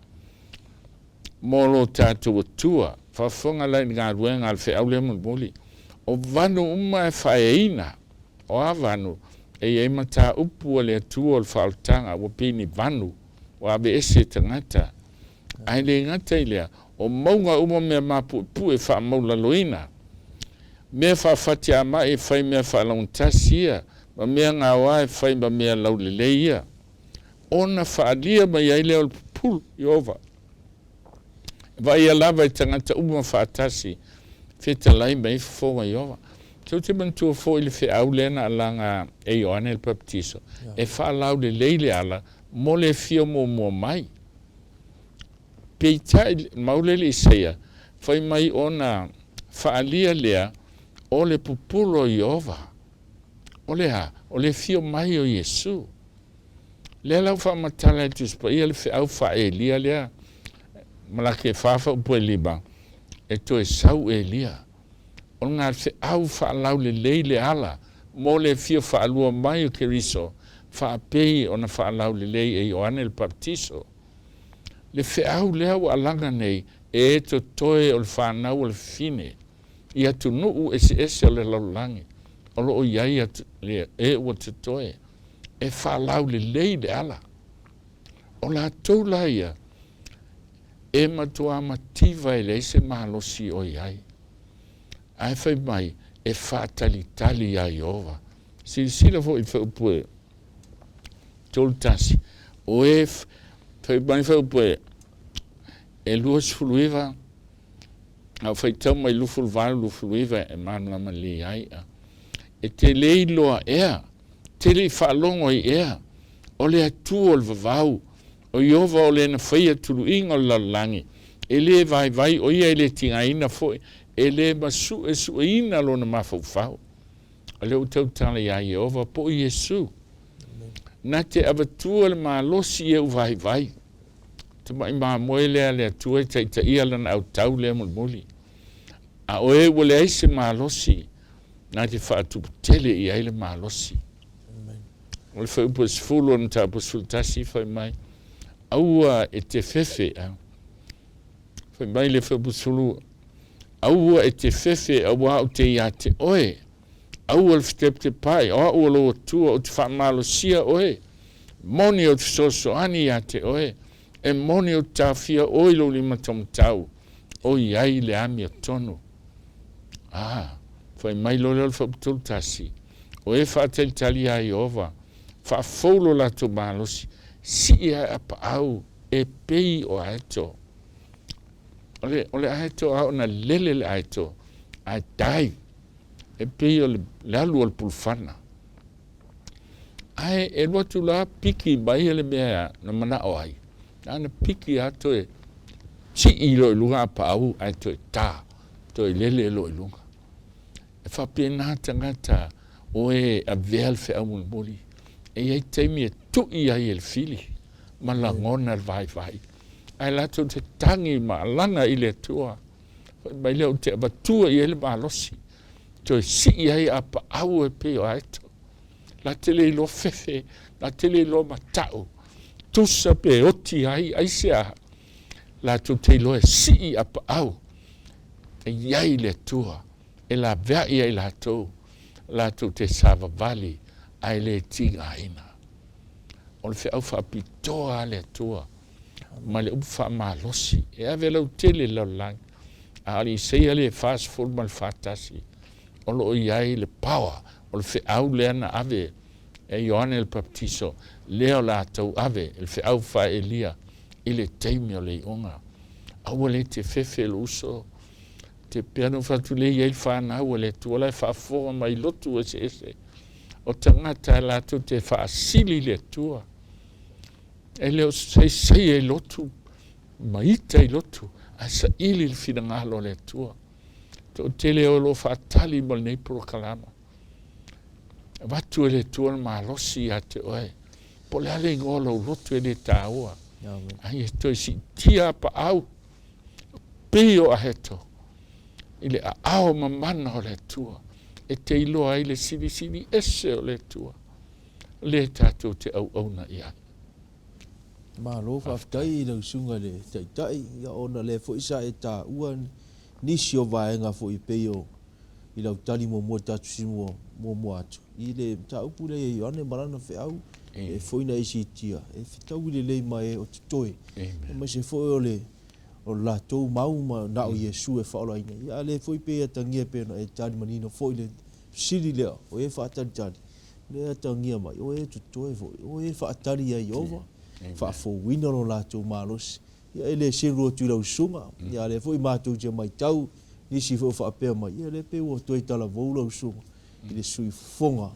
mo lo tatou Atua. Faafofoga la i le galuega a le feau lea mulimuli. O vanu uma e faaeaina, o a vanu? E i ai mataupu a le Atua o le faaolataga, ua pei ni vanu ua aveese e tagata. Ae le gata i lea, o mauga uma mea mapuepue faamaulaloina, mea faafatiamai e fai mea faalaugotasi ia, ma mea gaoa e fai ma mea laulelei ia, ona faaalia mai ai lea o le pupulu, Ieova, e vaaia lava e tagata uma faatasi, fetalai mai ai fofoga o Ieova. Tou te manatua foi le feau lea na alaga e Ioane le Papatiso, e faalaulelei le ala mo le fia muamua mai. Peitai, mau le le Isaia, fai mai ona faaalia lea o le pupulu o Ieova. O le a? O le afio mai o Iesu. Lea la ua faamatala e le Tusi Paia le feau faa-Elia lea, Malaki e 4 faaupu e 5, e toe sau Elia. O le feau faalaulelei le ala mo le afio faalua mai o Keriso, faapei ona faalaulelei e Ioane le Papatiso. Le feau lea ua alaga nei e e totoe o le fanau a le fafine i atunuu eseese o le lalolagi o lo o i ai e ua totoe e faalaulelei le ala. O latou la ia e matuā mativa e leai se malosi o i ai. Ae fai mai e faatalitali iā Ieova. Silasila foi i faaupu e 31, o e fai mai faaupu e 29, a o faitau mai 28, 29 e malamalama lelei ai. E te le iloa ea, te le i faalogo ai ea, o le Atua o le vavau, o Ieova o le na faia tuluiga o le lalolagi, e le vaivai o ia e le tigaina foi, e le masuesueina lona mafaufau. O lea ua tautala iā Ieova po o Iesu. Na te avatua le malosi i e vaivai. Tamai mamoe lea a le Atua e taitaia lana autau lea mulimuli. A o e ua leai se malosi, na te faatuputele i ai le malosi. O le fuaiupu e 10 o le mataupu 11 fai mai, aua e te fefe, fai mai le fuaiupu 10, aua e te fefe auā ou te iā te oe, aua le fetepetepaʻi, o au o lou Atua ou te faamalosia oe, moni ou te fesoasoani iā te oe, e moni ou te taofia oe i lou lima taumatau, o i ai le amiotonu. A, fai mai loa lea o le fuaiupu 31, o e faatalitali iā Ieova, faafou lo latou malosi, sii ae apaau e pei o aeto. O le, o le aeto a ona lele le aeto, ae dive, e pei o le, le alu o le pulufana. Ae e alu atu la piki mai le mea na manao ai. Na ona piki lava toe sii loa i luga apaau ae toe ta, toe lele loa i luga. E faapena tagata o e avea le feau mulimuli. E i ai taimi e tui ai e le fili ma lagona le vaivai. Ae latou te tagi ma alaga i le Atua. Fai mai lea ou te avatua i ai le malosi. Toe sii ai apaau e pei o aeto. La te le iloa fefe, la te le iloa matau. Tusa pe oti ai, aisea, latou te iloa e sii apaau e i ai le Atua e laveai ai latou, latou te savavali ae le tigaina. O le feau faapitoa a le Atua ma le upu faamalosi e ave lautele i le lalolagi. A o le Isaia lea e 41, o lo o i ai le power o le feau lea na ave e Ioane le Papatiso, lea o le a tauave e le feau faa-Elia i le taimi o le iuga. Aua le te fefe lou uso, te pei ona ou fai atu lea e i ai le fanau a le Atua la e faafofoga mai i lotu eseese o tagata latou te faasili i le Atua. E le o saisai ai lotu ma ita i lotu, ae saili le finagalo o le Atua. Toatele o lo o faatali mo lenei polokalama. Avatu e le Atua le malosi ia te oe. Po o le a le igoa o lou lotu e le taua. Ae ia toe siitia apaau pei o aheto i le aao mamana o le Atua. e te iloa ai le silisili ese o le Atua, lea tatou te auauna i ai. Malo faafetai i lau susuga i le Taitai, ia ona lea foi sa e taua nisi o vaega foi e pei o i lau tali muamua i le tatou fesili muamua atu i le mataupu lea ia Ioane ma lana feau e foi na e siitia e fetaui lelei ma e o totoe aemaise foi o le o le latou mau ma na o Iesu e faaolaina. Ia a lea foi pei e atagia pei ona e tali manino foi le fesili lea o e faatalitali, lea e atagia mai o e totoe foi, o e faatali ia Ieova, faafouina lo latou malosi. Ia e le selu atu i lau susuga, ia a lea foi matou te matau nisi foi o faapea mai, ia lea pei ua toe talavou lau susuga i le sui fofoga,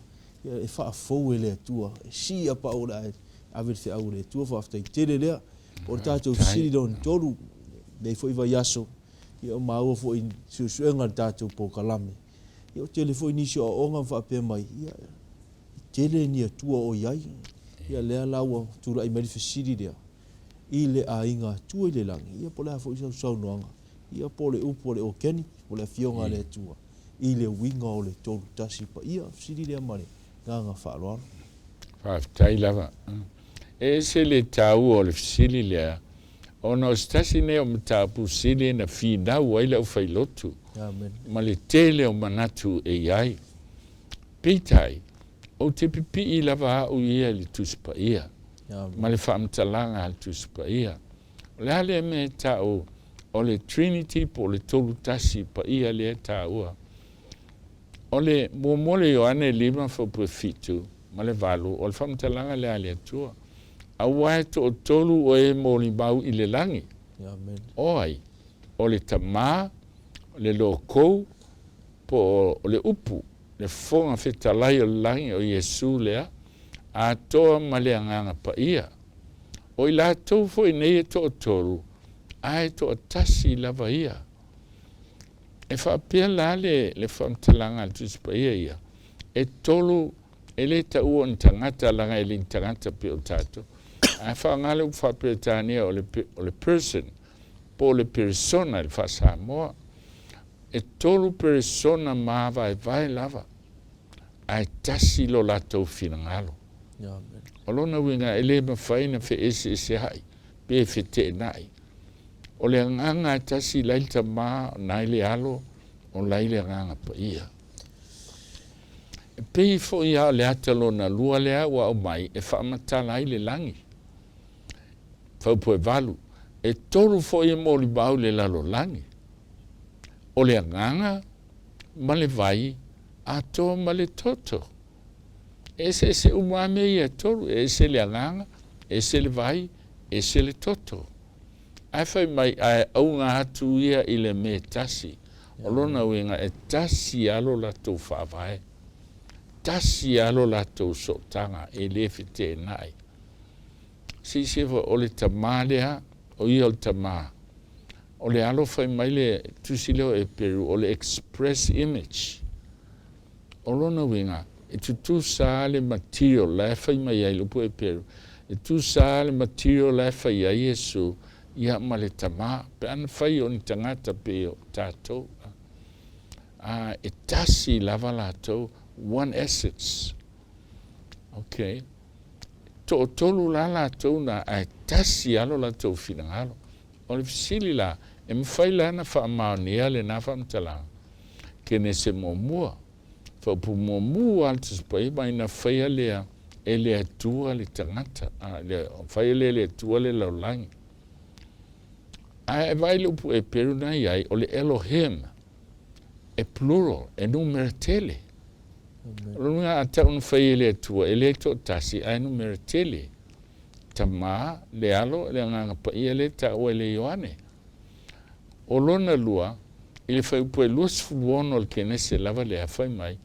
ia e faafou e le Atua, e sii a pau o le a ave le feau a le Atua, faafetai tele lea. O le tatou fesili lona 3, lenei foi vaiaso, ia ua maua foi i suesuega o le tatou polokalame, ia ua tele foi nisi o aoaoga ma faapea mai, ia e tele ni Atua o i ai. Ia lea la ua tulai mai le fesili lea, i le aiga Atua i le lagi, ia po o le a foi sau saunoaga, ia po o le upu a le organic, po o le Afioga a le Atua, i le uiga o le Tolu Tasi Paia. Fesili lea ma le agaga faaaloalo. Faafetai lava. E ese le taua o le fesili lea, ona o se tasi nei o mataupu sili na finau ai le aufailotu ma le tele o manatu e i ai. Peitai, ou te pipii lava au ia i le Tusi Paia ma le faamatalaga a le Tusi Paia. O le a lea mea e tau o le Trinity po o le Tolu Tasi Paia lea e taua? O le muamua le Ioane 5 fuaipue 7 ma le 8, o le faamatalaga lea a le Atua, Aua e toatolu o e molimau i le lagi. O ai? O le Tama, o le Lokou, po o le Upu, le Fofoga Fetalai o le lagi, o Iesu lea, atoa ma le Agaga Paia. O i latou foi nei e toatolu, ae toatasi lava ia. E faapea la le, le faamatalaga a le Tusi Paia ia, e tolu, e le taua o ni tagata, leaga e le ni tagata pei o tatou. Ae faaaoga le upu faa-Peretania o le, o le person, po o le persona i le faa-Samoa. E tolu peresona mavaevae lava, ae tasi lo latou finagalo. O lona uiga, e le mafai ona feeseesea'i pe feteena'i. O le agaga e tasi la i le Tama, na i le Alo, o la i le Agaga Paia. E pei foi lava o le ata lona lua lea ua aumai e faamatala ai le lagi. Faupuevalu, e tolu foi e molimau i le lalolagi, o le agaga ma le vai atoa ma le toto. E eseese uma lava mea ia e tolu, e ese le agaga, ese le vai, ese le toto. Ae fai mai, ae auga atu ia i le mea e tasi. O lona uiga, e tasi lava lo latou faavae, tasi lava lo latou sootaga, e le feteenai. Silasila foi, o le Tama lea, o ia o le Tama. O le Alo fai mai le tusi lea o Eperu, o le express image. O lona uiga, e tutusa lava le material la e fai mai ai le upu Eperu, e tutusa lava le material la e fai ai Iesu ia ma le Tama, pe a na fai o ni tagata pei o tatou. A, e tasi lava latou, one essence. Okay. Toatolu la latou na, ae tasi lava lo latou finagalo. O le fesili la, e mafai la ona faamaonia lena faamatalaga? Kenese muamua, faaupu muamua lava le Tusi Paia mai na faia lea e le Atua le tagata, a, le, faia lea e le Atua le lalolagi. Ae e vaai i le upu Eperu na i ai, o le Elohim, e plural, e numera tele. O lona uiga a tau na fai e le Atua, e le toatasi, ae numera tele. Tama, le Alo, le Agaga Paia lea e taua e le Ioane. O lona lua, i le fuaiupu e 26 o le Kenese lava lea, fai mai,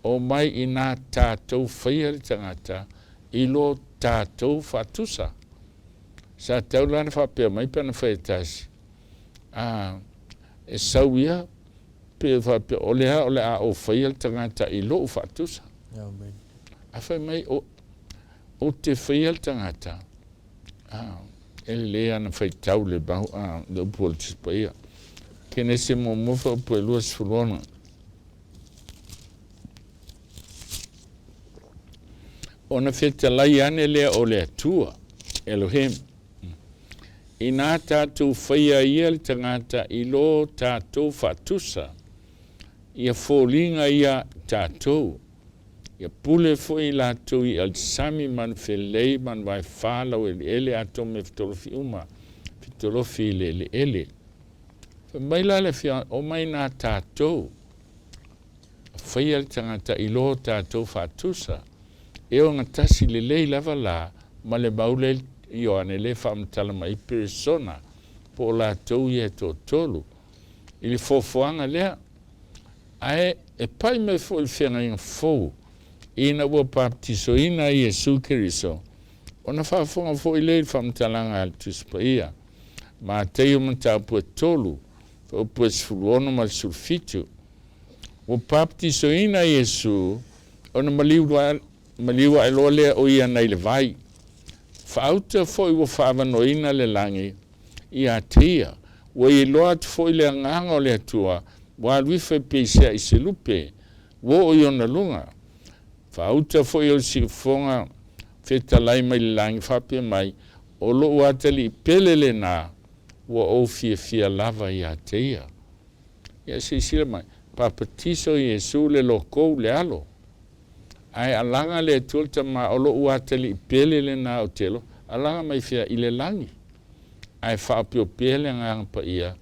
Omai inā tatou faia le tagata i lo tatou faatusa. Sa tau la na faapea mai pe ana fai e tasi, a, e sau ia, pe faapea, o lea o le a ou faia le tagata i lou faatusa. Amen. A fai mai, o, ou te faia le tagata, a, e lelei ana faitau le mau, a, le upu o le Tusi Paia. Kenese muamua fuaiupu e 26. Ona fetalai ane lea o le Atua, Elohim, Inā tatou faia ia le tagata i lo tatou faatusa, ia foliga ia tatou, ia pule foi i latou i alisami ma na felei ma na vaefa laueleele atoa me fetolofi uma, fetolofi i le eleele. Fai mai la le Afioaga, Omai nā tatou, faia le tagata i lo tatou faatusa, e ogatasi lelei lava la ma le mau lea Ioane lea e faamatala mai ai peresona po o latou ia e toatolu i le foafoaga lea. Ae e pai mai foi le feagaiga fou ina ua papatisoina ai Iesu Keriso, ona faafofoga foi lea i le faamatalaga a le Tusi Paia, Mataio mataupu e 3, fuaiupu e 16 ma le 17. Ua papatisoina Iesu ona maliu maliu ae loa lea o ia nai le vai. Faauta foi ua faaavanoaina le lagi ia te ia. Ua iloa atu foi le agaga o le Atua, ua alu ifo e peisea i se lupe, ua oo i ona luga. Faauta foi o le siufofoga fetalai mai le lagi faapea mai, O lou atalii pele lena, ua ou fiafia lava ia te ia. Ia silasila mai, papatiso Iesu le lokou le Alo. Ae alaga le Atua le Tama, o lou atalii pele lena ou te alofa. Alaga mai fea? I le lagi. Ae faaopeopea le Agaga Paia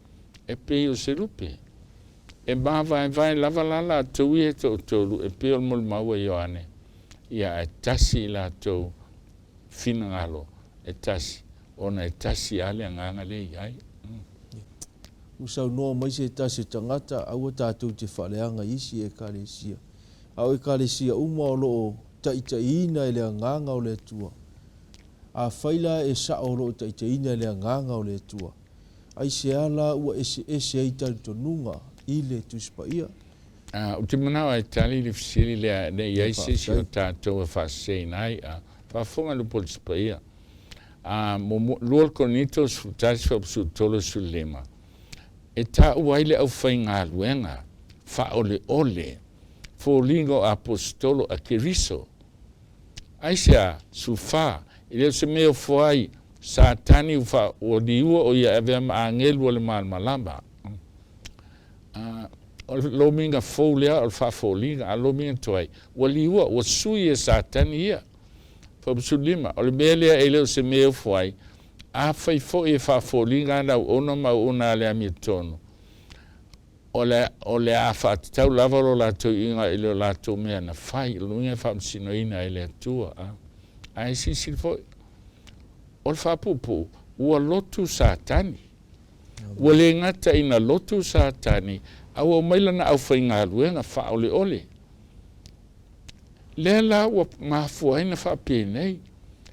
e pei o se lupe. E mavaevae lava la latou ia e toatolu e pei o le molimau a Ioane, ia ae tasi i latou finagalo e tasi, ona e tasi lava le agaga lea e i ai. Ua saunoa mai se tasi o tagata, aua tatou te faaleaga i isi Ekalesia. A o Ekalesia uma o lo o taitaiina e le Agaga o le Atua. Afai la e sao o lo o taitaiina e le Agaga o le Atua, aisea la ua eseese ai talitonuga i le Tusi Paia? A, ou te manao e tali le fesili lea ne i ai se isi o tatou e faaseseina ai. A, faafofoga le Upu o le Tusi Paia. A, muamua, 2 Korinito 11 faapusuu 35, e taua ai le aufaigaluega faaoleole, foliga o aposetolo a Keriso. Aisea? 14, e le o se mea e ofo ai, Satani ua faa, ua liua o ia e avea ma agelu o le malamalama. A, o le lomiga fou lea o le faafoliga, a lomiga tuai, ua liua, ua sui e Satani ia. 15, o le mea lea e le o se mea e ofo ai, afai foi e faafoliga ana auauna ma auauna a le amiotonu, o le, o le a faatatau lava lo latou iuga i le latou mea na fai, o le uiga e faamasinoina e le Atua. A, ae silasila foi, o le faapuupuu, ua lotu Satani. Ua le gata ina lotu Satani, a ua aumai lana aufaigaluega faaoleole. Lea la ua mafua ai na faapenei.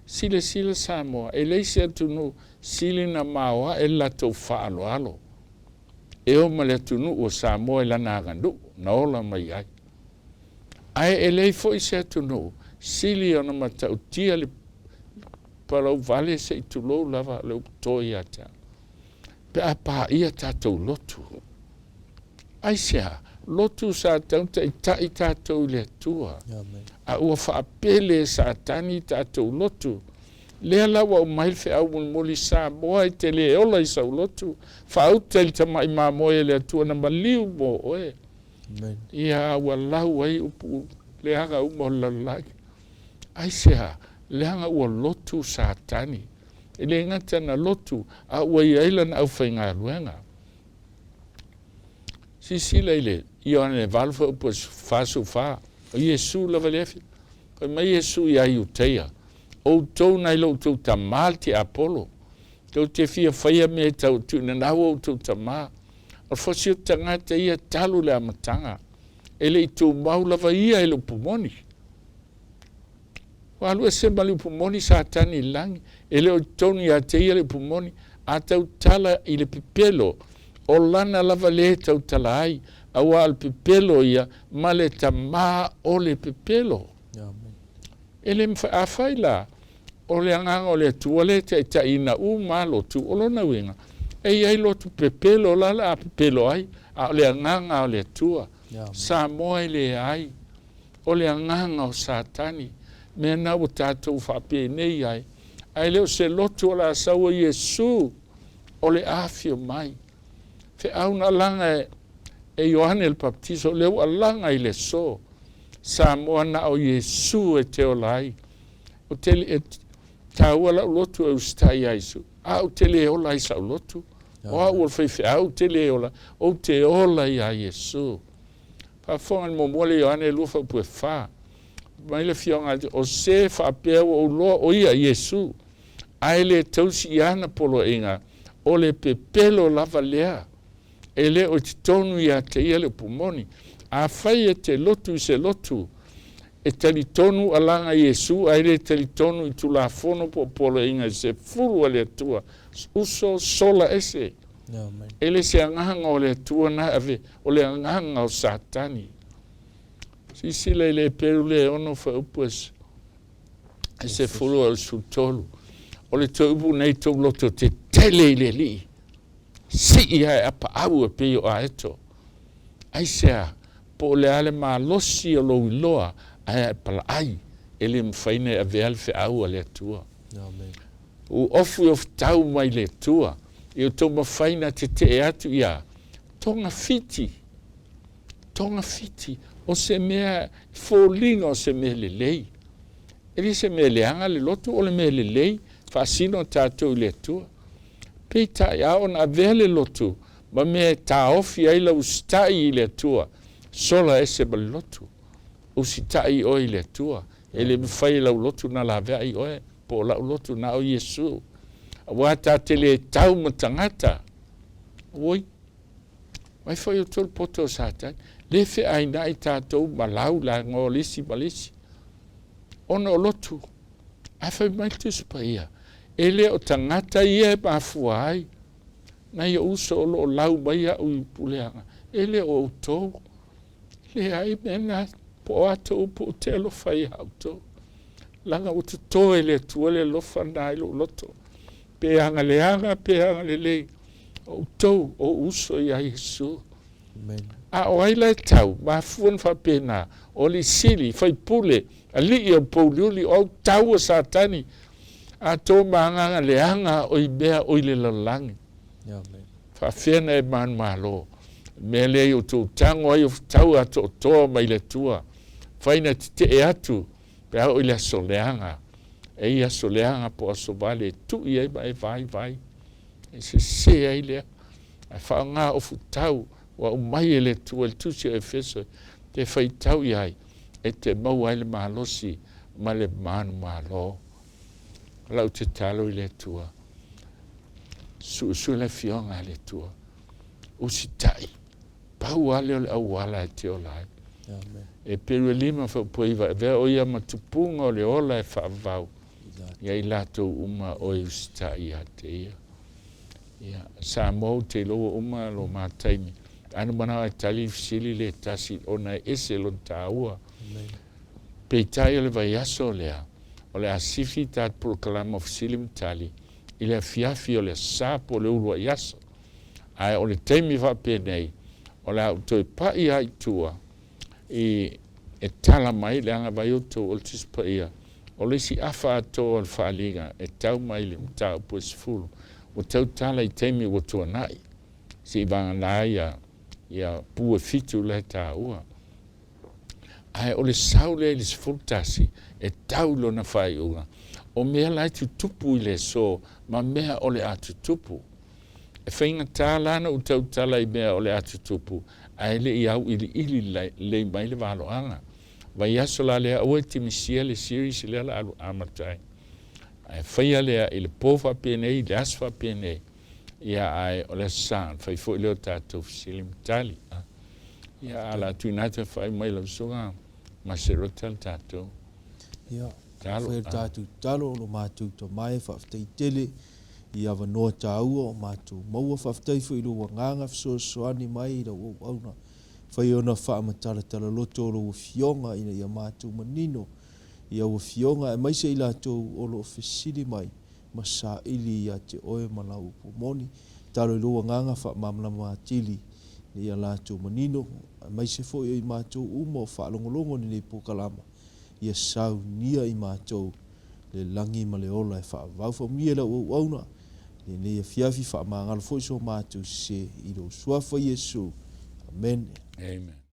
Silasila Samoa, e leai se atunuu sili na maoae le latou faaaloalo e o ma le atunuu o Samoa i lana aganuu na ola mai ai. Ae e leai foi se atunuu sili ona matautia le palauvale se i tulou lava le upu to ia te au, pe a paia tatou lotu. Aisea? Lotu sa tatau ona taitai tatou i le Atua. A ua faapele e Satani tatou lotu. Lea la ua aumai le feau mulimuli, Samoa e te le ola i sau lotu, faauta i le tamai mamoe a le Atua na maliu mo oe. Ia ua lau ai upu leaga uma o le lalolagi. Aisea? Leaga ua lotu Satani. E le gata na lotu, a ua i ai lana aufaigaluega. Silasila i le Ioane 8 fuaiupu 44, o Iesu lava lea fia. Fai mai Iesu ia Iutaia, outou nai lo outou tamā le tiapolo, tou te fia faia mea e tau tuuina nau outou tamā. O le fosi o tagata ia talu le amataga, e le i tumau lava ia i le upu moni. Ua alu ese ma le upu moni Satani i le lagi, e le o i totonu ia te ia le upu moni, a tautala i le pepelo, o lana lava lea e tautala ai, aua o le pepelo ia ma le tamā o le pepelo. E le mafai, afai la, o le agaga o le Atua lea e taitaiina uma lava lotu, o lona uiga, e i ai lotu pepelo la o le a pepelo ai, a o le agaga o le Atua. Samoa e leai. O le agaga o Satani. Mea na ua tatou faapenei ai, ae le o se lotu o le a sau o Iesu o le afio mai. Feau na alaga e Ioane le Papatiso, o lea ua alaga i le aso. Samoa na o Iesu e te ola ai. Ou te e taua la'u lotu e usitai ia Iesu, a ou te le ola ai sa'u lotu. O au o le faifeau ou te le ola, ou te ola iā Iesu. Faafofoga i le muamua lea Ioane 2:4. Mai le Afioga a o se faapea ua ou loa o ia Iesu, ae le tausi i ana poloaiga, o le pepelo lava lea. E le o i totonu ia te ia le upu moni. Afai e te lotu i se lotu, e talitonu alaga Iesu ae le talitonu i Tulafono po o poloaiga e sefulu a le Atua, uso sola ese. E le se agaga o le Atua na ave, o le agaga o Satani. Silasila i le Eperu lea e ono faaupu e sefulu a o le 13. O le toe upu nei tou loto tetele i le Alii, sii ae apaau e pei o aeto. Aisea? Po o le a le malosi o lou iloa ae ae palaai, e le mafai ona e avea le feau a le Atua. Amen. U ofu i ofutau mai le Atua, i o tou mafai na tetee atu ia togafiti. Togafiti, o se mea foliga o se mea lelei. E le se mea leaga le lotu, o le mea lelei, faasino tatou i le Atua. Peitai, a ona avea le lotu ma mea e taofi ai lau usitai i le Atua, sola ese ma le lotu. Usitai oe i le Atua. E le mafai e lau lotu na laveai oe, po o lau lotu na o Iesu. Aua ta te le tau ma tagata. Oi, mai foi outou le poto o Satani. Le feainai tatou ma lau laga o le isi ma le isi. Ona o lotu. Ae fai mai le Tusi Paia, e le o tagata ia e mafua ai. Nai ou uso o lo o lau mai au i puleaga, e le o outou. Leai mea na, po o a tou upu ou te alofa ia outou. Leaga ua toto e le Atua le alofa lena i lou loto. Pe agaleaga pe agalelei, o outou o ou uso ia Iesu. A o ai la e tau, mafua ona faapena, o alii sili, faipule, alii o pouliuli, o au tau a Satani, a to ma agaga leaga o i mea o i le lalolagi. Faafefea ona e manumalo? Le mea lea i outou tago ai o fetau atoatoa mai le Atua, fai na tetee atu pe a oo i le aso leaga. E i aso leaga po o aso vale e tui ai ma e vaivai, e sese ai lea. Ae faaaoga o futau ua aumai e le Atua i le Tusi o Efeso e faitau i ai e te maua ai le malosi ma le manumalo. O lau tatalo i le Atua, suesue le Afioga a le Atua, usitai, pau lava lea o le auala e te ola ai. E pelu e lima faaupuaiva, avea o ia ma tupuga o le ola e faavavau ia i latou uma o e usitai ia te ia. Ia, Samoa ou te iloa ua uma lo ma taimi. Ae na manao e tali le fesili lea e tasi ona e ese lona taua. Peitai o le vaiaso lea, o le a sifi ta polokalama o fesili ma tali i le afiafi o le Aso Sa po o le uluai aso. Ae o le taimi faapenei, o le a ou toe pai lava i tua i e tala mai leaga vai outou o le Tusi Paia, o le isi afa atoa o le faaaliga e tau mai i le mataupu e 10, ua tautala i taimi ua tuanai, se i vagana ai ia pu e fitu la e taua. Ae o le sau lea i le 11 e tau i lona faaiuga, o mea la e tutupu i le aso ma mea o le a tutupu. E faigata la ona ou tautala i mea o le a tutupu ae le i auiliili lelei mai le valoaga. Vaiaso la lea aua e te misia le series lea la alu amata ai. Ae faia lea i le po faapenei, i le aso faapenei, ia ae o le Aso Sa ona fai foi lea o tatou fesili ma tali. Ia a o le a tuuina atu e faaiu mai lau Susuga Maserota le tatou Ia, talo. Fai le tatou tatalo o lo matou tamae, faafetai tele i avanoa taua o matou maua. Faafetai foi i lou agaga fesoasoani mai i lau auauna. Fai ona faamatalatala loto o lou afioga ina ia matou manino i au afioga aemaise i latou o lo o fesili mai ma saili ia te oe ma lau upu moni. Tatalo i lou agaga faamalamalama atili ina ia latou manino, aemaise foi o i matou uma o faalogologo i lenei polokalama. Ia saunia i matou le lagi ma le ola e faavau faamanuia i lau auauna i lenei afiafi, faamagalo foi so matou sese i lou Suafa Iesu. Amene. Amen.